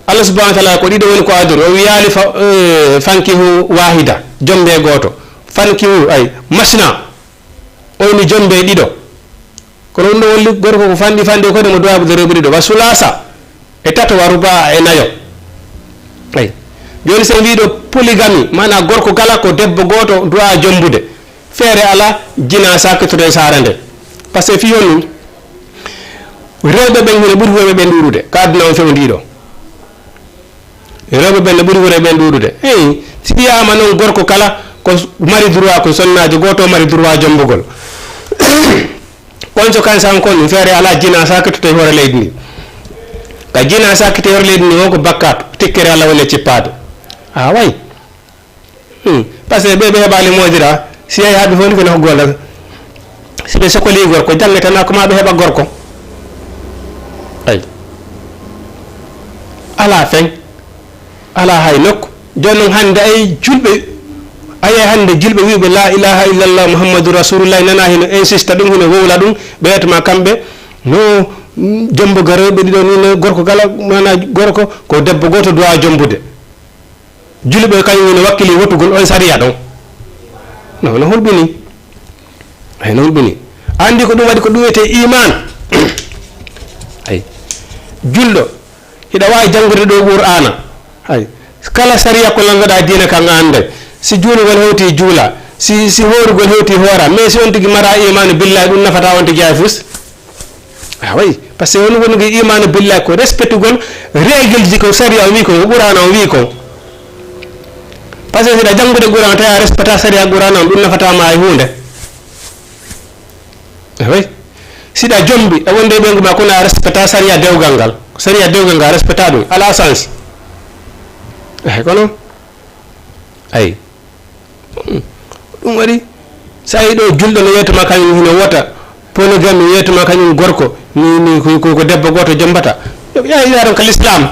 Allah subhanahu wa taala ko ɗiɗo woni ko adori. O wiyaali fa-, eh, fankihu wahida, jombe gooto. Fankihu, ay, masna. O woni jombe ɗiɗo. Kono ɗum ɗo holli gorko ko fanɗi fanɗi ko de mo duwaabude rewɓe ɗiɗo. Wa sulaasa e tato, wa rubaa e nayo. Ay. Jooni so en mbiɗo polygamie, maana gorko kala ko debbo gooto du'a jombude. Feere ala, jina sakitoto e saare nde. Parce que fii honɗum? Rewɓe ɓen hino ɓuri worɓe ɓen ɗuuɗude. Ka aduna on fewndiiɗo. Rewɓe ɓen no ɓuri worɓe ɓen ɗuuɗude. Eyi, si wiyaama noon gorko kala ko mari droit, ko sonnaajo gooto mari droit jombugol. Kono so kan san kon, feere alaa, jina sakitoto e hoore leydi ndi. Ka jina sakitoto e hoore leydi ndi, won ko bakkaatu, tikkere Allah woni e cippaade. A way. Hmm. Parce que ɓe, ɓe heɓaali moodira, si yahi haa ɓe fof ni ko no gollal. Si ɓe sokoli gorko, jannge tan ko ma ɓe heɓa gorko. Ay. Alaa fen. Alaa hay nokku. Jooni noon hannde ay julɓe, ay hannde julɓe wiiɓe la ilaha illallah Muhammadu Rasulullah nana hino insista ɗum, hino wowla ɗum, ɓe wiyata ma kamɓe no, mm, jombo ga rewɓe ɗiɗo ni, no gorko kala, mana gorko ko debbo gooto du'a jombude. Julɓe kañum woni wakkili wotugol on sariya ɗon. No, no hulɓini. Ay, no hulɓini. Anndi ko ɗum waɗi ko ɗum wiyetee iman. Ay. Julɗo, hiɗa waawi janngude ɗo Qur'aana. Ay. Kala sariya ko lanndoɗaa diina kan annde. Si juulugol hewti juula. Si, si hoorugol hewti hoora. Mais si on tigi mara imaanu billahi, ɗum nafata on tigi hay fus. Ah oui, parce que woni woni ko imaanu billahi ko respectugol règle ji ko sariya o wi ko, ko Qur'aana o wi ko. Parce que si hiɗa janngude Qur'aana tawi a respecta sariya Qur'aana on, ɗum nafata ma hay huunde. Ah oui. Si hiɗa jombi, a wonde e ɓeyngu ma kono a respecta sariya dewgal ngal. Sariya dewgal ngal a respecta ɗum. Ala sens. Eh, kono. Ay. Hmm. Ɗum waɗi, so a yii ɗo julɗo no wiyata ma kañum hino wota, polygamie wiyata ma kañum gorko, ni, ni ko, ko, ko debbo gooto jombata. Yo, ya, ya ɗon ka l'islam.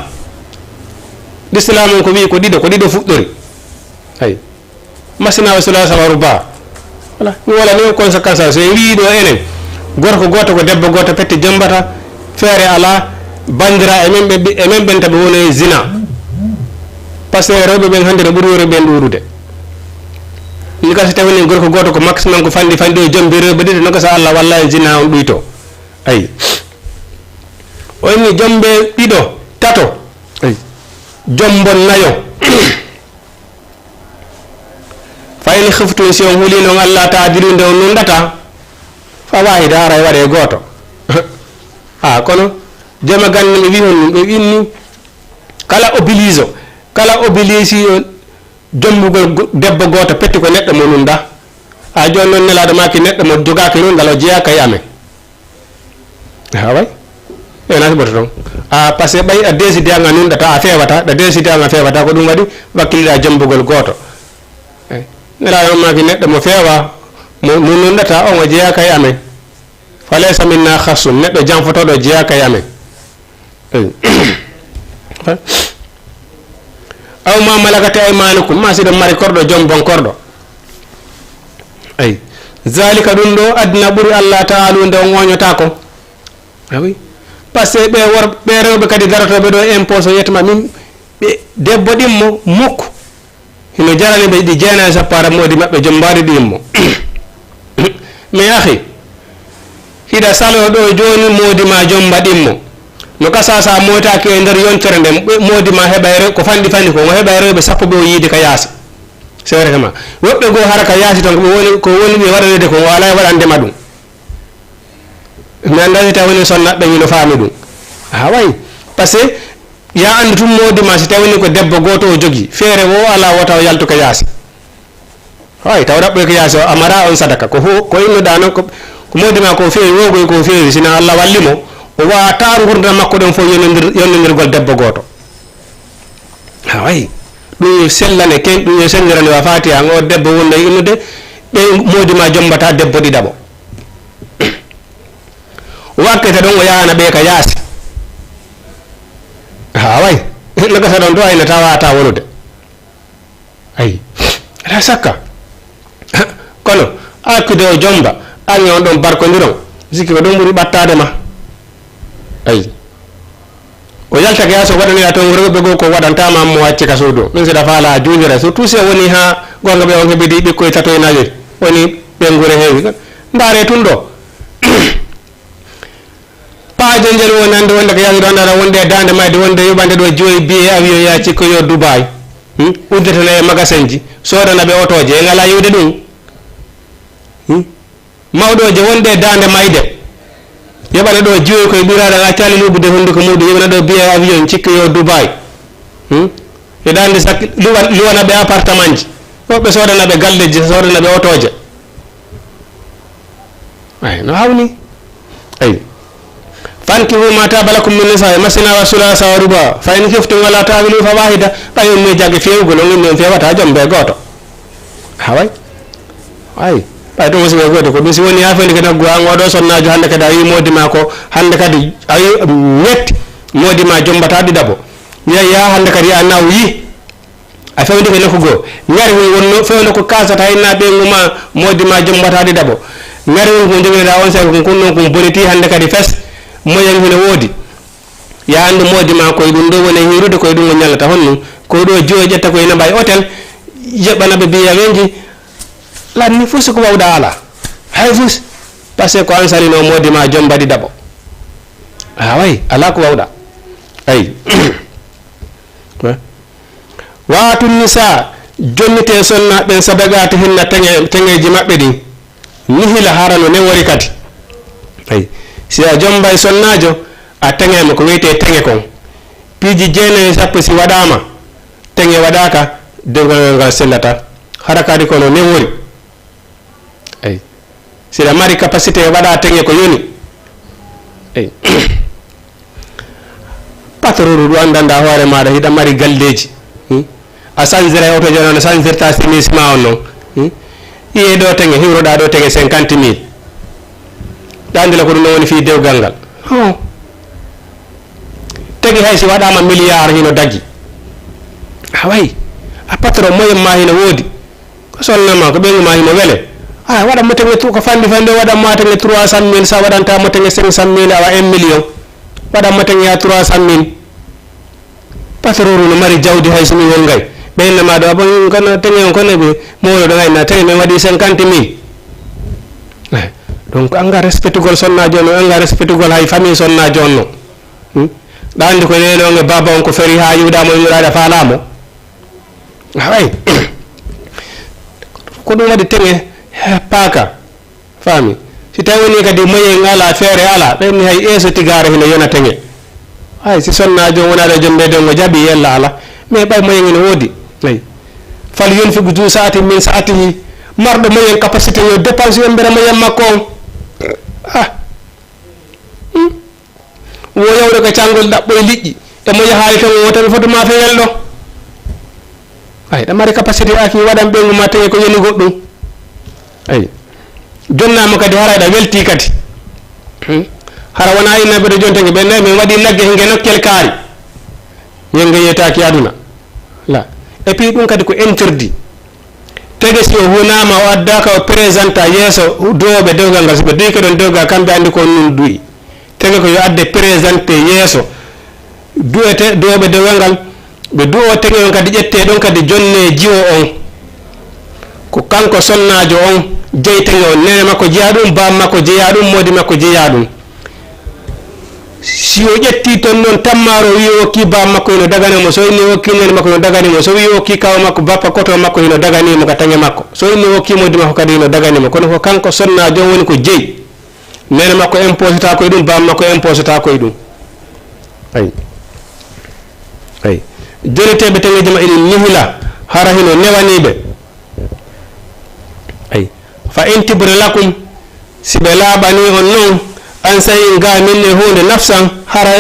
L'islam on ko wi'i ko ɗiɗo, ko ɗiɗo fuɗɗori. Ay. Masina wa sulasa wa ruba. Voilà. Mi wala ni conséquence. So en wi'i ɗo enen, gorko gooto ko debbo gooto pette jombata, feere ala, bandira e men ɓe, e men ɓen taɓe woni e zina. Parce que rewɓe ɓen hannde no ɓuri worɓe ɓen ɗuuɗude. Ni kasi tawi ni gorko gooto ko maximum ko fanɗi fanɗi o jombi rewɓe ɗiɗo, no gasa Allah walla en zina on ɗuyto. Ay. O inni jombe ɗiɗo, tato. Ay. Jombon nayo. Fa in khiftum, si on hulino on Allah ta'dilu nde on nundata, fa wahida, haray waɗe gooto. Ha, kono jama gande mi wi on ɓe inni kala obligé, kala obligé on jombugol go-, debbo gooto petti ko neɗɗo mo nunda. Ha, jooni noon Nelaaɗo maaki neɗɗo mo jogaaki nundal o jeyaaka e amen. Ha, way. E na sibata toon. A, parce que ɓay a décidé an a nunɗata, a feewata, ɗa décidé an a feewata, ko ɗum waɗi wakkiliɗa jombugol gooto. Eyi. Nelaaɗo on maaki neɗɗo mo feewa, mo, mo nunɗata on o jeyaaka e amen. Fa laysa minna khassun, neɗɗo janfotooɗo jeyaaka e amen. Eyi. Aw ma malakat aymanukum, ma siɗon mari korɗo, jombon korɗo. Eyi. Zalika ɗum ɗo adna ɓuri Allah ta'ala nde on oñotaako. Ah oui. Parce que ɓe wor-, ɓe rewɓe kadi darotooɓe ɗo impôt so yetma min, ɓe debbo ɗimmo mukko. Hino jarani ɓe ɗi jeenayi sappo ara moodi maɓɓe jombaade ɗi immo. Mais akhi, hiɗa saloo ɗo jooni moodi ma jomba ɗimmo. No ka sasa moytaaki e nder yontere nden, ɓe-, moodi ma heɓa e rew-, ko fanɗi fanɗi ko, ngo heɓa e rewɓe sappo ɓe o yiide ka yaasi. C'est vrai que ma. Woɓɓe goo hara ka yaasi ton, ko ɓe woni, ko woni ɓe waɗanede ko, ngo alaa e waɗande ma ɗum. Mi anndaa si tawii woni sonna ɓe hino faami ɗum. Ah, way. Parce que ya anndu tun moodi ma si tawii ni ko debbo gooto o jogi. Feere wo alaa wota o yaltu ka yaasi. Hay, taw ɗaɓɓoy ko yaasi o, a mara on sadaka. Ko ho-, ko innuɗaa noon, ko, ko moodi ma ko feewi, wogoy ko feewi, sina Allah walli mo, o waawata ngurdam makko ɗon fof yonondir-, yonondirgol debbo gooto. Ha, way. Ɗum yo sellane ken, ɗum yo senndirane wa Fatiha, ngo debbo wonno e innude, ɓe moodi ma jombata debbo ɗiɗaɓo. Wakkete ɗon o yahana ɓe ka yaasi. Ha, way. No gasa ɗon to ayna tawata wolude. Ayi, alaa sakka. Kono, akkude o jomba, an e on ɗon barkondiron, sikki ko ɗum ɓuri ɓattaade ma. Ayi. O yaltake haa so waɗanoya toon rewɓe goo ko waɗantaa ma mo acci ka suudu. Min siɗa faala a juulira, surtout si o woni haa goonga ɓe on heɓidi ɓikkoy tato e nayi, woni ɓe ngure heewi. Ndaare tun ɗo. Paajo njel wonande wonde ko yahdude on ara wonde e daande mayde wonde yoɓande ɗo joyi biye avion ya cikkoyo Dubai. Hmm? Uddetana e magasin ji, soodana ɓe otooje, e ngala yiwde ɗum. Hmm? Mawɗooje wonde e daande mayde. Yoɓana ɗo joyi koye ɓiraaɗo a cali luɓude hunnduko muɗum, yoɓana ɗo biye avion cikkoyo Dubai. Hmm? E daande sakki luwa-, luwana ɓe appartement ji. Woɓɓe soodana ɓe galleji, soodana ɓe otooje. Ay, no hawni. Ay. Fankihu ma taba lakum min nisa'i masna wa sulasa wa ruba. Fa in khiftum wala ta'dilu fa wahida. Ɓay on ni jagge fewugol, on inni on fewata jombe gooto. Haway. Ay. Ɓay ɗum wasi ɓe gooto ko ɗum si woni haa fewndi kadi naggu an oɗo sonnaajo hannde kadi a wi moodi ma ko hannde kadi a wi metti moodi ma jombata ɗiɗaɓo. Wiya ya hannde kadi a nawyi. A fewndike nokku goo. Ngari woni wonno fewndo ko kaasata e na ɓeyngu ma, moodi ma jombata ɗiɗaɓo. Ngari woni ko jogiɗaa on sago kon kunno kon boniti hannde kadi fes. Moyen hino woodi. Ya anndu moodi ma koye ɗum ɗo woni hiirude koye ɗum o ñallata honno. Koye ɗo joyi ƴetta koye nabay hôtel. Jeɓɓana ɓe biya wenji. Lanni fus ko wawɗa ala. Hay fus. Parce que ko an salino moodi ma jomba ɗiɗaɓo. A way, ala ko wawɗa. Ay. Wa atun nisa, jonnite sonna ɓen sadaqaati hinna teŋe-, teŋeeji maɓɓe ɗin. Nihila hara no newori kadi. Ay, si a jombay sonnaajo, a teŋe mo ko wiyetee teŋe kon. Piiji jeenayi e sappo si waɗaama, teŋe waɗaaka, dewgal ngal ngal sellata. Hara kadi ko no newori. Eyi. Siɗa mari capacité waɗa teŋe ko yoni. Eyi. Patron ɗo anndannda hoore maaɗa, hiɗa mari galleeji. Hmm? A sanzira e oto jano, no sanzirta simis ma on non. Hmm? Iye ɗo teŋe, hiwroɗa ɗo teŋe cinquante mille. Ɗa anndi la ko ɗum ɗon woni fii dewgal ngal. Hon. Tagi hay si waɗaama milliard hino dagi. A wayi, a patron, moyen ma hino woodi. Ko sonna ma, ko ɓeyngu ma himo wele. A waɗan mo tenge tu-, ko fanɗi fanɗi, waɗan mo tenge trois cent mille, sa waɗanta mo tenge cinq cent mille, awa un million. Waɗan mo tenge ya trois cent mille. Patron no mari jawdi hay so mi won ngay. Ɓe inna ma ɗo, abon kono tenge on kono ɓe mawɗo ɗo ngay na tenge men waɗi cinquante mille. Eh, donc anga respectugol sonna jono, anga respectugol hay famille sonna jono. Hmm? Ɗa andi ko neno nge baba on ko feri ha yiwda mo yiwda da fala mo. Hay. Ko ɗum waɗi tenge paaka. Faami? Si tawi woni kadi moyen ala, feere ala, ɓen ni hay eso tigare hino yona tenge. Hay si sonna jom wona ɗo jom ɓe dongo jaɓi yella ala. Mais ɓay moyen ene woodi. Ay. Fal yunfiq zu sa'atin min sa'atihi. Marɗo moyen capacité yo dépense yo mbere moyen makko on. Ah. Hmm. Wo yawde ko canngol ɗaɓɓo e liƴƴi. E mo yahaali toon o wota mi foto ma fewel ɗo. Ay, ɗa mari capacité aki waɗan ɓeyngu ma tege ko yoni goɗɗum. Ay. Jonnaama kadi hara ɗa welti kadi. Hmm. Hara wona inna ɓeɗo jonta nge ɓe nayi min waɗi nagge he nge nokkel kaari. Yen nge yetaaki aduna. La. Et puis ɗum kadi ko interdit. Tege si o hunaama o addaaka o présenta yeeso duwooɓe dewgal ngal. So ɓe duyi ko ɗon dewgal kamɓe anndi ko on nun duyi. Tege ko yo adde présenté yeeso duwete, duwooɓe dewgal ngal, ɓe duwo tege on kadi ƴette ɗon kadi jonne jiwo on. Ko kanko sonnaajo on jeyi tege on, neene makko jeyaa ɗum, baam makko jeyaa ɗum, moodi makko jeyaa ɗum. Si o ƴetti ton non tammaaro o wi o hokki baam makko hino dagani mo, so inni o hokki neene makko hino dagani mo, so wi o hokki kaw makko, bappa koto makko hino dagani mo ka tege makko, so inni o hokki moodi makko kadi hino dagani mo, kono ko kanko sonnaajo on woni ko jeyi. Neene makko imposata koye ɗum, baam makko imposata koye ɗum. Ay. Ay. Joneteeɓe teŋeji ma eɗin nihila, hara hino newani ɓe. Ay. Fa in tibna lakum, si ɓe laaɓani on non, an sayin ga min e huunde nafsan, hara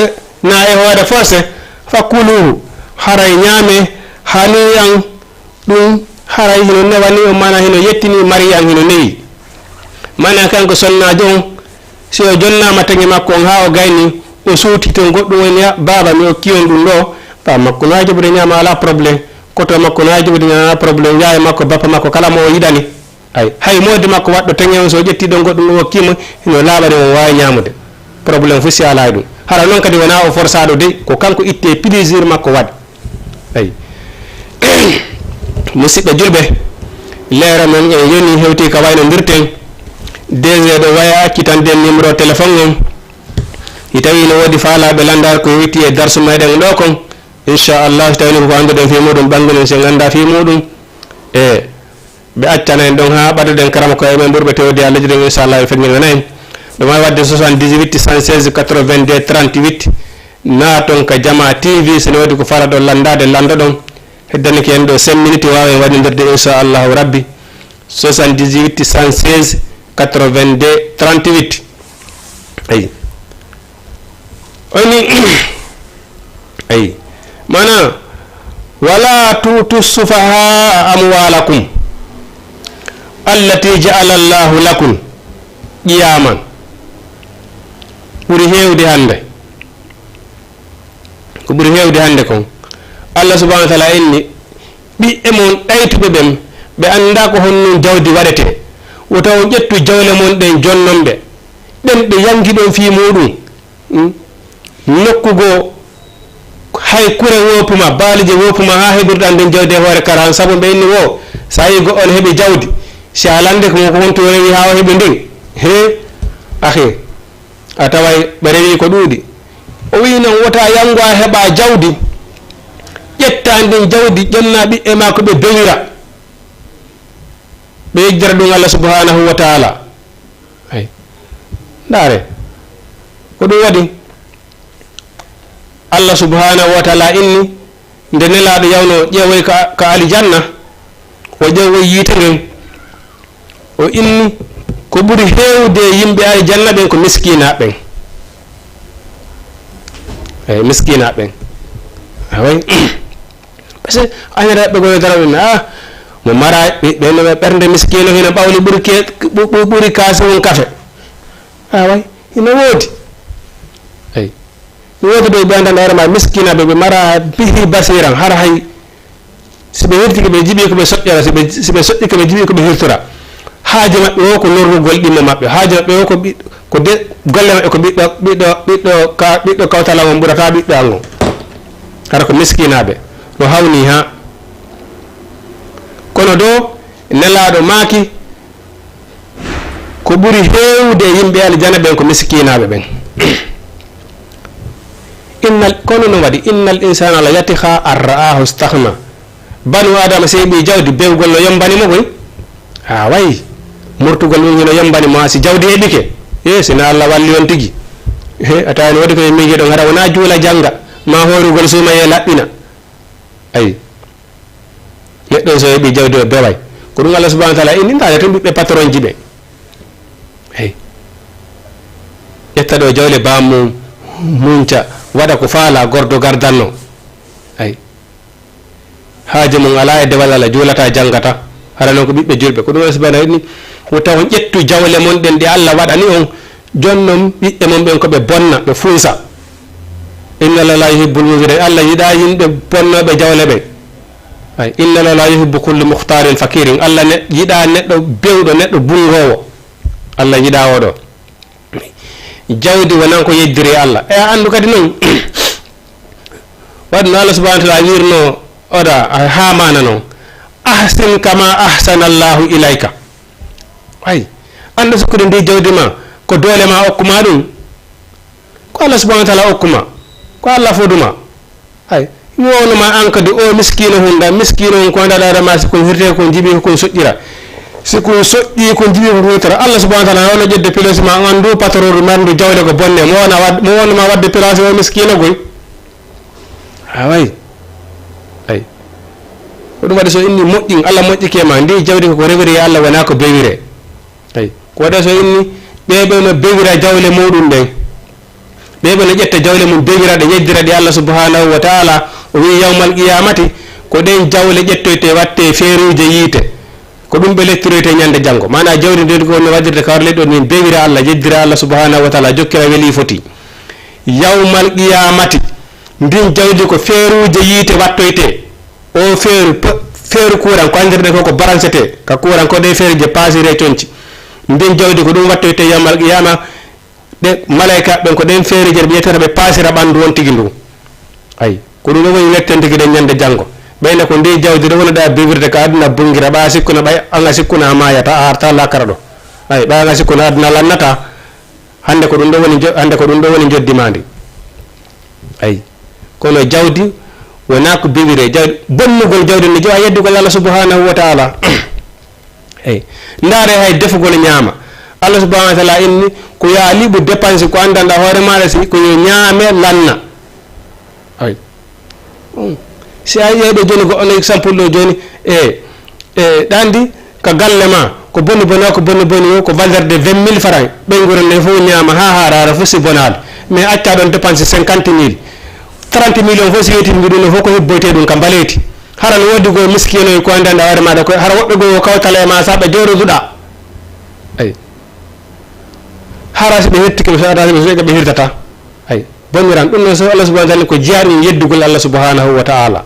na e hoore forcé, fa kuluhu, haray ñaame, haniyan, ɗum haray hino newani on, mana hino yettini, mariyan hino newi. Mana kanko sonnaajo on, si o jonnaama teŋe makko on haa o gayni, o suuti ton goɗɗum woni, "Ah, baaba, mi okki on ɗum ɗo." Baaba makko no waawi jaɓude ñaama, alaa problème. Koto makko no waawi jaɓude ñaama, alaa problème. Yaaye makko, bappa makko, kala mo o yiɗani. Ay, hay moodi makko waɗɗo teŋe on, so o ƴetti ɗon goɗɗum o okki mo, hino laaɓani on, o waawi ñaamude. Problème fof si alaa e ɗum. Hara noon kadi wonaa o forsaɗo de, ko kanko itti e plaisir makko waɗi. Ay. Musidɓe julɓe, leera men en yoni hewti ka wayno ndirten. D G ɗo waya accitanɗen numéro téléphone on. Si tawi no woodi faalaaɓe lanndar ko witi e darsu meɗen ɗo kon, inchallah, so tawi ko ko annduɗen fii muɗum, ɓannguɗen si en annda fii muɗum. E ɓe accana en ɗon haa ɓadoɗen karama koye men ɓurɓe tewde Allah jiɗen, inchallah, ɓe feƴƴinana en. Ɗum wawi waɗde soixante-dix-huit cent seize quatre-vingt-deux trente-huit. Naaton ka Jama T V, so ne waɗi ko falaɗon lanndade, lanndoɗon. Heddanike en ɗo cinq minutes, waawen waɗindirde, inchallahu rabbi. Soixante-dix-huit cent seize quatre-vingt-deux trente-huit. Ayi. Oni, ayi. Mana, "Wala tu'tu sufahaa amwalakum allati ja'ala Allahu lakum qiyaman." Ɓuri heewde hannde. Ko ɓuri heewde hannde kon, Allah subhanahu wa taala inni, ɓiɓɓe mon ɗaytuɓe ɓen, ɓe annda ko honno jawdi waɗetee. Wota o ƴettu jawle mon ɗen jonnon ɓe, ɗen ɓe yanki ɗon fii muɗum. Hmm? Nokku goo, hay kure woopuma, baalije woopuma, haa heɓirɗa nden jawdi e hoore kara han, sabu ɓe inni wo, so a yi goɗɗo ne heɓi jawdi, si a lande ko mo ko honto o rewi haa o heɓi ndin? He, ahi, a taway ɓe rewi ko ɗuuɗi. O wi'i non, wota yango a heɓa jawdi, ƴetta ndin jawdi, ƴonna ɓiɓɓe ma ko ɓe bewira, ɓe yejjira ɗum Allah subhanahu wa taala. Ay. Ndaare, ko ɗum waɗi Allah subhanahu wa taala inni, nde Nelaaɗo yawno ƴeewoy ka, ka alijanna, o ƴeewoy yiite ngen, o inni ko ɓuri heewde yimɓe alijanna ɓen ko miskinaaɓe ɓen. Eyi, miskinaaɓe ɓen. Away. Parce que añata ɓe goyo dara ɓe, ah, mo mara ɓe, ɓe no ɓe ɓernde miskino hino ɓawli ɓuri ke, ɓu-, ɓu-, ɓuri kaasi on kafe. Away, hino woodi. Eyi. Mi woodi ɗo ɓe anndan hoore ma miskina ɓe, ɓe mara bihi basiran, hara hay Si ɓe hirtike, ɓe jiɓi ko ɓe soƴƴora, si ɓe, si ɓe soƴƴike, ɓe jiɓi ko ɓe hirtora. Haaje maɓɓe o ko lorrugol ɗimmo maɓɓe. Haaje maɓɓe o ko ɓi-, ko de, golle maɓɓe ko ɓiɗɗo, ɓiɗɗo, ɓiɗɗo, ka, ɓiɗɗo kawtala on ɓurata ɓiɗɗo an on. Hara ko miskinaaɓe. No hawni ha. Kono do, Nelaaɗo maaki, ko ɓuri heewde e yimɓe aljana ɓen ko miskinaaɓe ɓen. Innal, kono no waɗi, innal insana la yatixa an ra'ahu staxna. Banu Adama, si heɓi jawdi, bewgol no yombani mo koy. Ha way, murtugol ɗum hino yombani mo, ha si jawdi heɓike. E, sina Allah walli on tigi. He, a tawi no waɗi ko e miije ɗon, hara wona juula jannga, ma hoorugol suumaye laɓɓina. Ay. Neɗɗo so heɓi jawdi o beway. Ko ɗum Allah subhanahu wa ta'ala inni, ndaade ton ɓiɓɓe patron ji ɓe. Ay. Ƴetta ɗo jawle baammum, munca, waɗa ko faala, gordo gardanno. Ay. Haaje mum alaa e dewal Allah, juulata, janngata. Hara noon ko ɓiɓɓe julɓe. Ko ɗum Allah subhanahu wa ta'ala inni, wota on ƴettu jawle mon ɗen ɗe Allah waɗani on, jonnon ɓiɓɓe mon ɓen ko ɓe bonna, ɓe funsa. Inna Allah la yuhibbul mufsidin. Allah yiɗa yimɓe bonnooɓe jawle ɓen. Ay, inna Allah la yuhibbu kullu mukhtalin fakirin. Allah ne, yiɗa neɗɗo bewɗo, neɗɗo bunngoowo. Allah yiɗa oɗo. Jawdi wonan ko yeddiri Allah. E a anndu kadi noon, waɗno Allah subhanahu wa ta'ala wirno oɗa, a, Haamaana noon. "Ahsin kama ahsana Allahu ilayka." Ay, anndu sikkude ndi jawdi ma, ko doole ma okku ma ɗum. Ko Allah subhanahu wa ta'ala okku ma. Ko Allah fodu ma. Ay, mi wowno ma an kadi o miskiino hunda, miskiino on ko anda dada ma, si kun hirte kun jibi kun soƴƴira. Si kun soƴƴi kun jibi kun hirtira. Allah subhanahu wa ta'ala wona ƴedde place ma, on andu patron marndu jawle ko bonne. Mo wona wad-, mo wona ma wadde place o miskiino goy. A way. Ay. Ko ɗum waɗi so inni moƴƴin, Allah moƴƴike ma, ndi jawdi ko rewiri e Allah, wona ko bewire. Ay. Ko waɗi so inni ɓe ɓe no bewira jawle muɗum ɗen. Ɓe ɓe no ƴetta jawle mum bewira ɗe, yeddira ɗe Allah subhanahu wa ta'ala. O wi yawmal qiyamati ko ɗen jawle ƴettoyte watte feeruuje yiite. Ko ɗum ɓe lettoroyte ñande janngo. Maana jawdi ndin ko no waɗirde ka war leɗɗo min bewira Allah, yeddira Allah subhanahu wa ta'ala, jokkira weli foti. Yawmal qiyamati, ndin jawdi ko feeruuje yiite wattoyte. O feeru, pe-, feeru kuuran, ko anndirɗen ko, ko baransete, ka kuuran ko ɗe feeruuje paasire conci. Ndin jawdi ko ɗum wattoyte yawmal qiyama, ɗe malaika ɓen ko ɗen feeruuje ɓe ƴettata ɓe paasira ɓandu on tigi ndu. Ay, ko ɗum ɗo woni lettentigi ɗen ñande janngo. Ɓeyna ko ndi jawdi ɗo woni ɗa bewirde ka aduna bungira, ɓa sikkuna ɓay, anga sikkuna a mayata, a arta lakara ɗo. Ay, ɓay anga sikkuna aduna lannata, hande ko ɗum ɗo woni jo-, hande ko ɗum ɗo woni joddi ma ndi. Ay, kono jawdi wona ko bewire, jawdi, bonnugol jawdi ndi jowa yeddugol Allah subhanahu wa ta'ala. Eyi. Ndaare hay defugol ñaama. Allah subhanahu wa ta'ala inni ko ya liɓu dépense ko anndanɗa hoore maɗa si ko yo ñaame lanna. Ay. Mm. Si a yiyay ɗo jooni ko on exemple ɗo jooni, e, e, ɗa anndi ka galle ma, ko boni boni o, ko boni boni o, ko valeur de vingt mille francs. Ɓeynguure nde fof ñaama ha haara, haara fof si bonaali. Mais acca ɗon dépense cinquante mille. Trente millions fof si yewtiti mbi ɗum ɗo fof ko hebboyte ɗum ka mbaleeti. Hara no woodi goo miskiino e ko anndanɗa hoore maɗa ko, hara woɓɓe goo yo kawtal e ma sa ɓe jooɗoduɗa. Ay. Hara si ɓe hettike ɓe soɗata, si ɓe soƴƴa ɓe hirtata. Ay. Bonniran ɗum noon so Allah subhanahu wa ta'ala ko jeyaa ɗum e yeddugol Allah subhanahu wa ta'ala.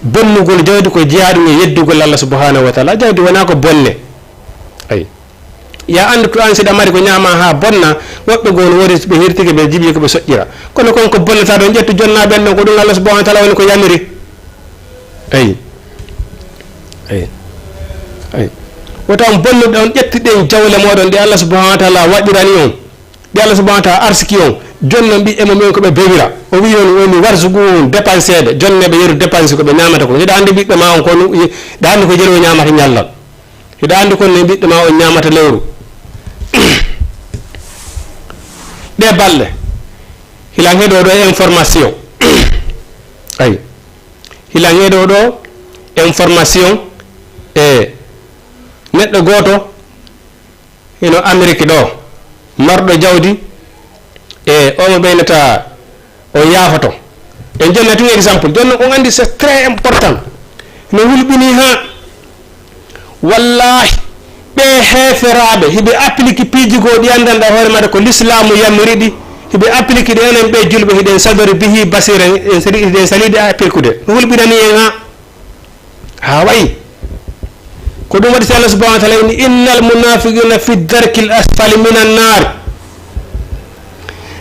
Bonnugol jawdi ko jeyaa ɗum e yeddugol Allah subhanahu wa ta'ala. Jawdi wona ko bonne. Ay. Ya anndu to an siɗa mari ko ñaama ha bonna, woɓɓe goo no woodi ɓe hirtike ɓe jiɓi ko ɓe soƴƴira. Kono kon ko bonnata ɗon ƴettu jonna ɓen ɗon ko ɗum Allah subhanahu wa ta'ala woni ko yamiri. Ay. Ay. Ay. Wota on bonnuɓe on ƴettu ɗen jawle moɗon ɗe Allah subhanahu wa ta'ala waɗirani on. Ɓe Allah subhanahu wa ta'ala arsiki on, jonnon ɓiɓɓe mum ɓen ko ɓe bewira. O wi on, woni warsugu on dépenseɓe, jonne ɓe yeru dépense ko ɓe ñamata ko. Hiɗa anndi ɓiɓɓe ma on kon, hiɗa anndi ko jeru o ñamata ñallal. Hiɗa anndi kon ne ɓiɓɓe ma on ñamata lewru. Ɗe balle. Hilan heɗo ɗo information. Ay. Hilan heɗo ɗo information. E neɗɗo gooto hino Amérique ɗo, marɗo jawdi, e omo ɓeynata o yaafoto. En jonna tun exemple. Jonno on anndi c'est très important. No hulɓini ha, wallahi, ɓe heeferaaɓe, hiɓe applique piiji goo ɗi anndanɗa hoore maɗa ko l'islamu yamiri ɗi, hiɓe applique ɗi enen ɓe julɓe, hiɗen sadori bihi basira, en sali-, hiɗen saliɗi applique de. No hulɓinani en ha. A wayi. Ko ɗum waɗi si Allah subhanahu wa taala inni, "Innal munafiqina fi darkil asfali minan nar."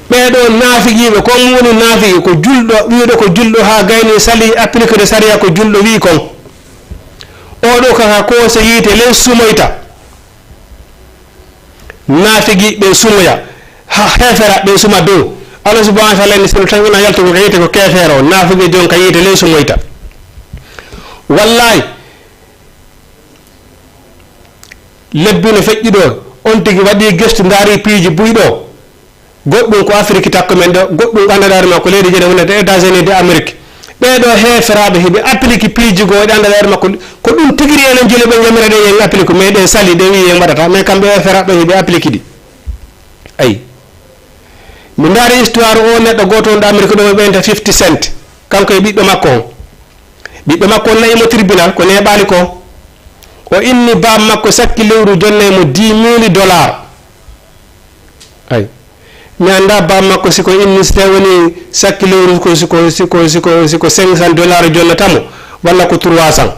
Ɓee ɗo naafiqiiɓe, ko on woni naafiki, ko julɗo, wi'uɗo ko julɗo haa gayni sali appliqueɗo sariya ko julɗo wi'i kon. Oo ɗo kaka ko se yiite ley sumoyta. Naafigi ɓen sumoya, ha, heefera ɓen suma dow. Allah subhanahu wa taala ni sino tan ina yaltugol ka yiite ko keefeero, naafigi jon ka yiite ley sumoyta. Wallahi, lebbi no feƴƴi ɗo, on tigi waɗi gestu ndaari piiji buy ɗo. Goɗɗum ko Afiriki takko men ɗo, goɗɗum ko anndaɗaare makko leydi jene wonata États-Unis de Amérique. Ɓee ɗo heeferaaɓe hiɓe applique piiji goo ɗi anndaɗaare makko, ko ɗum tigi ri enen jule ɓe jamira ɗen en applique, mais ɗen sali ɗen wi'i en waɗata, mais kamɓe heeferaaɓe hiɓe applique ɗi. Ayi. Mi ndaari histoire o neɗɗo gooto wonɗo Amérique ɗo ɓe ɓeynta fifty Cent, kanko e ɓiɗɗo makko on. Ɓiɗɗo makko on na'i mo tribunal, ko neeɓaali ko. O inni baam makko sakki lewru jonnay mo dix mille dollars. Ay. Mi anndaa baam makko si ko inni, si tawi woni sakki lewru ko, si ko, si ko, si ko, si ko cinq cents dollars jonnata mo, walla ko trois cents.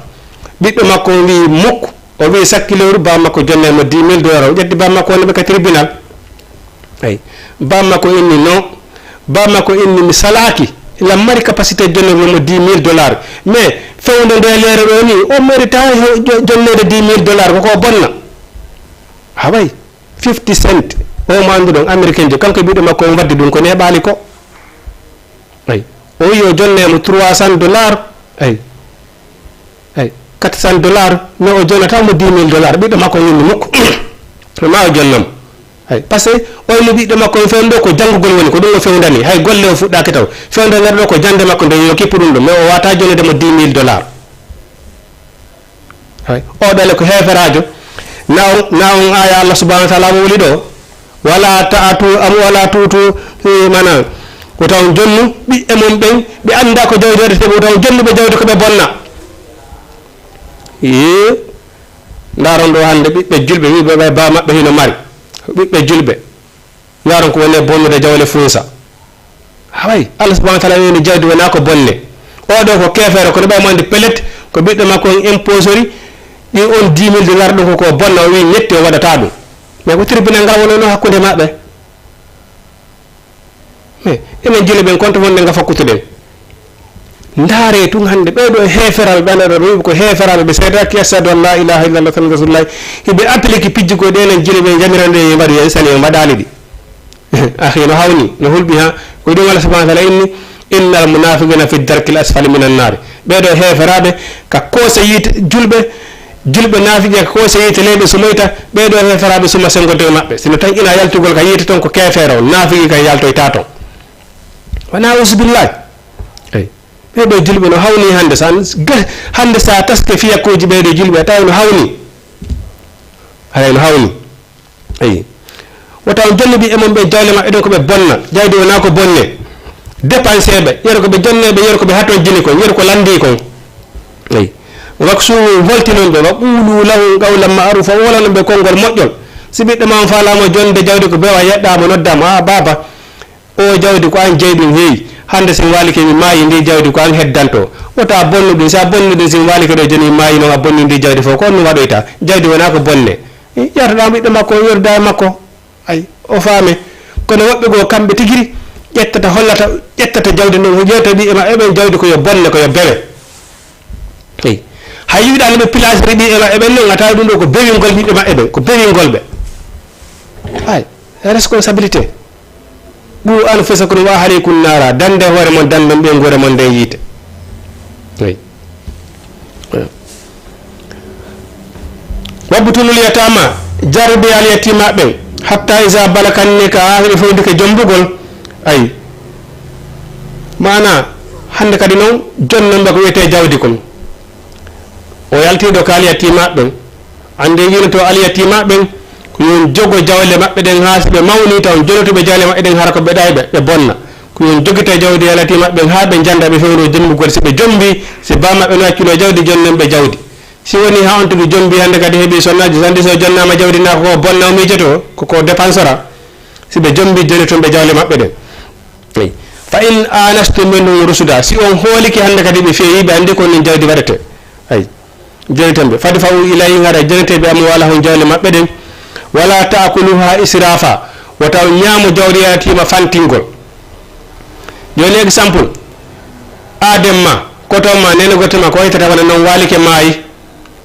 Ɓiɗɗo makko on wi'i mukk, o wi'i sakki lewru baam makko jonnay mo dix mille dollars. O ƴetti baam makko on ɓe ka tribunal. Ay. Baam makko inni non. Baam makko inni mi salaaki. Ila mari capacité jonnugol mo dix mille dollars. Mais fewndo nde leere ɗo ni, o mérita he jo-, jonnede dix mille dollars ko ko bonna. Haway. fifty Cent, o mo annduɗon, Américain jo, kanko e ɓiɗɗo makko on waddi ɗum ko neeɓaali ko. Ay. O wi'i o jonne mo trois cents dollars. Ay. Ay. Quatre cents dollars, mais o jonnata mo dix mille dollars. Ɓiɗɗo makko on inni mukk. Ma o jonnamo. Ay. Parce que o inni ɓiɗɗo makko on fewndo ko janngugol woni, ko ɗum o fewndani. Hay golle o fuɗɗaaki taw. Fewndo ngar ɗo ko jannde makko nde yo kippu ɗum ɗo, mais o wata jonnede mo dix mille dollars. Hay, o ɗale ko heeferaajo. Na on, na on aya Allah subhanahu wa taala mo wuli ɗo. Wala ta'tu, am wala tutu, eh, mana. Wota on jonnu ɓiɓɓe mon ɓen, ɓe annda ko jawdi waɗetee, wota on jonnu ɓe jawdi ko ɓe bonna. Ee, ndaron ɗo hannde ɓiɓɓe julɓe, wi'uɓe ɓe ba maɓɓe hino mari. Ɓiɓɓe julɓe. Yaron ko woni e bonnude jawle funsa. Haway, Allah subhanahu wa taala wi'ni jawdi wona ko bonne. O ɗo ko keefeero, kono ɓay mo anndi pellet, ko ɓiɗɗo makko on imposori, ɗi on dix mille dollars ɗum ko ko bonna, o wi'i ñetti o waɗata ɗum. Mais ko tribunal ngal wonno hakkunde maɓɓe. Mais enen jule ɓen konto wonde nga fakkutuɗen. Ndaare tun hannde ɓee ɗo heeferaaɓe, ɓe anndaa ɗo wi'uɓe ko heeferaaɓe, ɓe seedaaki ashhadu an la ilaha illallah Muhammadur rasulullah. Hiɓe applique pijji ko ɗen en jile ɓe jamiran ɗe en mbaɗu en sali en mbaɗaali ɗi. Akhi, no hawni, no hulɓi ha. Ko ɗum Allah subhanahu wa taala inni, "Innal munafiqina fi darkil asfali minan nar." Ɓee ɗo heeferaaɓe ka koose yiite julɓe, julɓe naafiqi ka koose yiite leyɓe sumoyta, ɓee ɗo heeferaaɓe suma sengoto e maɓɓe. Sino tan ina yaltugol ka yiite ton ko keefeero, naafiki kan yaltoyta ton. Wana usubillahi. Eyi. Ɓee ɗo julɓe no hawni hannde, so an-, ga-, hannde so a taske fiyakuuji ɓee ɗo julɓe, a tawi no hawni. Haray no hawni. Eyi. Wota on jonnu ɓiɓɓe mon ɓe jawle maɓɓe ɗen ko ɓe bonna. Jawdi wonaa ko bonne. Dépensé ɓe. Yeru ko ɓe jonne ɓe, yeru ko ɓe hatonjini kon, yeru ko lanndii kon. Eyi. Waksu voltinon ɓe, wa quulu lahum qawlan ma'rufa, wolanon ɓe konngol moƴƴol. Si ɓiɗɗo ma on faalaama jonde jawdi ko bewa yeɗɗaama noddaama, "A baaba, o jawdi ko an jeyi ɗum, heewi. Hannde si mi waalike mi maayi, ndi jawdi ko an heddanto. Wota a bonnu ɗum. Si a bonnu ɗum, si mi waalike ɗo jooni mi maayi noon, a bonni ndi jawdi fof. Ko on no waɗoyta. Jawdi wonaa ko bonne." Yartoɗaa ɓiɗɗo makko, yeruda e makko. Ay, o faame. Kono woɓɓe goo kamɓe tigiri ƴettata, hollata, ƴettata jawdi ndin, ƴeewta ɓiɓɓe maɓɓe ɓen jawdi ko yo bonne, ko yo bewe. Eyi. Hay yiɗaani ɓe pilasiri ɓiɓɓe maɓɓe ɓen non, a tawi ɗum ɗo ko bewingol ɓiɓɓe maɓɓe ɓen, ko bewingol ɓe. Ay, responsabilité. "Qu anfusakum wa ahlikum nara", dande hoore mon, dandon ɓeynguure mon nden yiite. Eyi. "Wabtulul yatama", jarribe al yatima ɓen, "hatta iza balagan nika", haa ɓe fewndike jombugol. Ayi. Maana, hannde kadi non, jonnon ɓe ko wiyetee jawdi kon. O yaltii ɗo ka al yatima ɓen. Annde wiino to al yatima ɓen, ko yo on jogo jawle maɓɓe ɗen haa si ɓe mawni, taw on jonotuɓe jawle maɓɓe ɗen, hara ko ɓe ɗayɓe, ɓe bonna. Ko yo on jogita jawdi al yatima ɓen haa ɓe jannda, ɓe fewndo jombugol. Si ɓe jombi, si baa maɓɓe no accunoo jawdi, jonnon ɓe jawdi. Si woni haa on tigi jombi hannde kadi heɓi sonnaaji, so hannde so jonnaama jawdi, naa ko bonna o miijoto, ko ko dépensera. Si ɓe jombi, jonoton ɓe jawle maɓɓe ɗen. Eyi. "Fa in anastum minhum rushda", si on hoolike hannde kadi ɓe feewi, ɓe anndi ko nin jawdi waɗete. Ayi. Joniten ɓe. Fadfa'u ilayhim, haray jonitee ɓe amwalahum, jawle maɓɓe ɗen. Wala ta'kuluha israfa, wota on ñaamo jawdi yaltiima fantingol. Jooni exemple, aaden ma, koto ma, neene gortel ma, ko waytata wona non waalike maayi,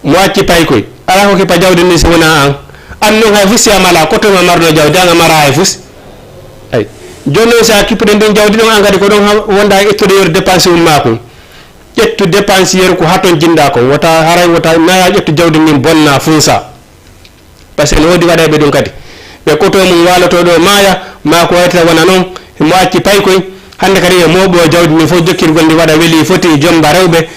mo acci paykoy. Alaa ko kippa jawdi ndin si wonaa an. An non hay fus si a malaa, koto ma marɗo jawdi, an a maraa hay fus. Ay. Jooni non si a kippude ndin jawdi ɗon, an kadi ko ɗon ha-, wonɗaa e ƴettude yeru dépense um maa kun. Ƴettu dépense yeru ko haton jinɗaa kon. Wota haray, wota naya ƴettu jawdi ndin bonna funsa. Par ce que no woodi waɗayɓe ɗum kadi. Ɓe koto mum waaloto ɗo maaya, maa ko waytata wona noon, mo acci paykoy, hannde kadi e mooɓo jawdi ndin fof jokkirgol ndi waɗa weli foti jomba rewɓe,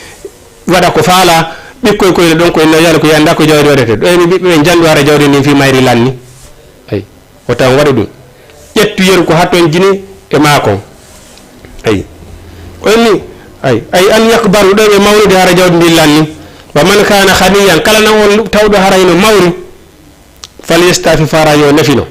waɗa ko faala, ɓikkoy koyne ɗon koye no yala ko yanda ko jawdi waɗete. Ɗo e mi ɓiɓɓe ɓe njandu hara jawdi ndin fii mayri lanni. Ay. Wota on waɗu ɗum. Ƴettu yeru ko haton jini e maa kon. Ay. O inni, ay, ay an yakbaru, ɗo ɓe mawnude hara jawdi ndin lanni. Wa man kana ghaniyan, kala na on tawɗo hara hino mawni, falyastafif, hara yo nefino.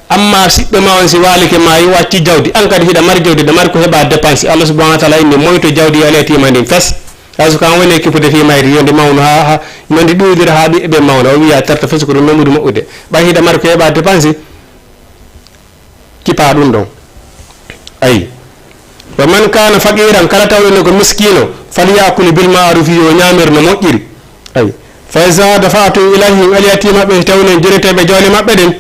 Amma siɗɗo ma on si waalike ma, yo acci jawdi, an kadi hiɗa mari jawdi, hiɗa mari ko heɓa dépense. Allah subhanahu wa ta'ala inni moyto jawdi yaletima ndin fes. Hay so ko an woni e kippude fii mayri, yo ndi mawnu haa, haa, no ndi ɗuuɗira haa ɓiɓɓe ɓe mawna, o wiya terta fes ko ɗum non ɓuri moƴƴude. Ɓay hiɗa mari ko heɓa dépense, kippaa ɗum ɗon. Ayi. Wa man kana faqiran, kala tawɗo ne ko miskiino, falyakul bil ma'rufi, yo ñaamir no moƴƴiri. Ayi. Fa iza dafa'tum ilayhim al yatima, ɓe tawnen joneteeɓe jawle maɓɓe ɗen,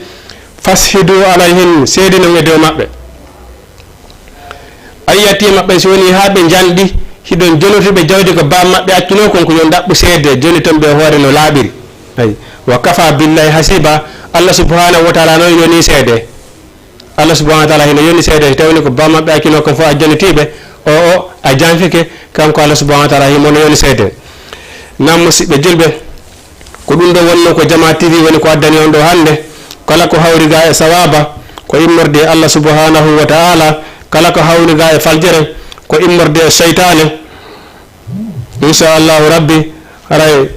fashhidu alayhim, seedinon e dow maɓɓe. Ay yettiima ɓe, so wonii haa ɓe njanɗi, hiɗon jonotiɓe jawdi ko baam maɓɓe accunoo kon, ko yo ndaɓɓu seede, joniton ɓe hoore no laaɓiri. Ay, wa kafa billahi hasiba, Allah subhanahu wa ta'ala noon yoni seede. Allah subhanahu wa ta'ala hino yoni seede, so tawni ko baam maɓɓe accunoo kon fof a jonotiiɓe, o, o, a janfike, kanko Allah subhanahu wa ta'ala himo no yoni seede. Naam, musidɓe julɓe, ko ɗum ɗo wonno ko Jama T V woni ko addani on ɗo hannde. Kala ko hawri ga e sawaaba, ko immorde e Allah subhanahu wa ta'ala. Kala ko hawri ga e faljere, ko immorde e seytaane. Insha Allahu Rabbi, haray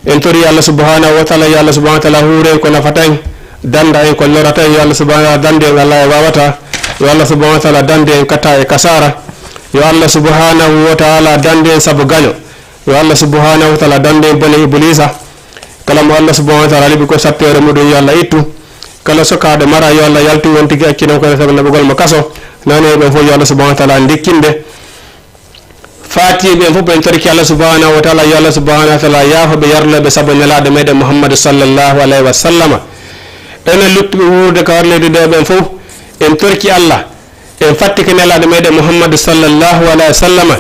en tori Allah subhanahu wa ta'ala, yo Allah subhanahu wa ta'ala huure en ko nafata en, danda en ko lorata en, yo Allah subhanahu wa ta'ala dande en Allah e wawata, yo Allah subhanahu wa ta'ala dande en kata e kasara, yo Allah subhanahu wa ta'ala dande en sabu gaño. Yo Allah subhanahu wa ta'ala dande en bone Ibliisa. Kala mo Allah subhanahu wa ta'ala liɓi ko satteere muɗum, yo Allah ittu. Kala sokaaɗo mara, yo Allah yaltu on tigi accinon ko sabu naɓugol mo kaso. Nane ɓen fof, yo Allah subhanahu wa ta'ala ndikkinde. Faatiiɓe ɓen fof, ɓen torki Allah subhanahu wa ta'ala, yo Allah subhanahu wa ta'ala yaafo ɓe, yarlo ɓe sabu nelaaɗo meɗen Muhammadu sallallahu alayhi wa sallama. Enen luttuɓe wuurde ka horleydi ɗo ɓen fof, en torki Allah. En fattike nelaaɗo meɗen Muhammadu sallallahu alayhi wa sallama.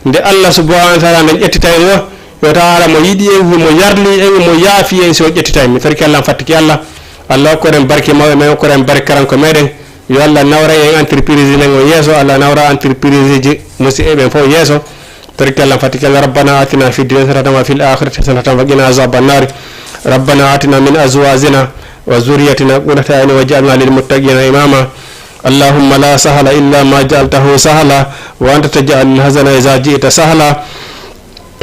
Nde Allah subhanahu wa ta'ala nden ƴettita en o, yo ta'ala mo yiɗi en, mo yarli en, mo yaafi en, so ƴettita en. Mi torki Allah, mi fattike Allah. Allah hokkoren barke mawɓe men, hokkoren barke karanko meɗen. Yo Allah nawra en entreprise nden on yeeso, Allah nawra entreprise ji musidɓe ɓen fof yeeso. Torki Allah, mi fattike Allah. ربنا آتنا في الدنيا حسنة وفي الآخرة حسنة وقنا عذاب النار. ربنا آتنا من أزواجنا وذريتنا قرة أعين واجعلنا للمتقين إماما. اللهم لا سهل إلا ما جعلته سهلا وأنت تجعل الحزن إذا شئت سهلا.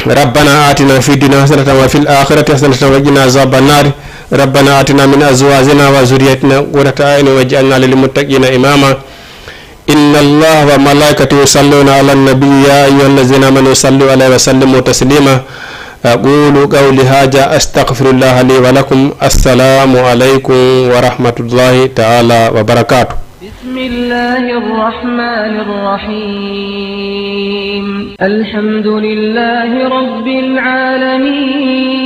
ربنا آتنا في الدنيا حسنة وفي الآخرة حسنة وقنا عذاب النار. ربنا آتنا من أزواجنا وذريتنا قرة أعين واجعلنا للمتقين إماما. إن الله وملائكته يصلون على النبي، يا أيها الذين آمنوا صلوا عليه وسلموا تسليما. أقول قولي هذا، أستغفر الله لي ولكم. السلام عليكم ورحمة الله تعالى وبركاته. بسم الله الرحمن الرحيم. الحمد لله رب العالمين.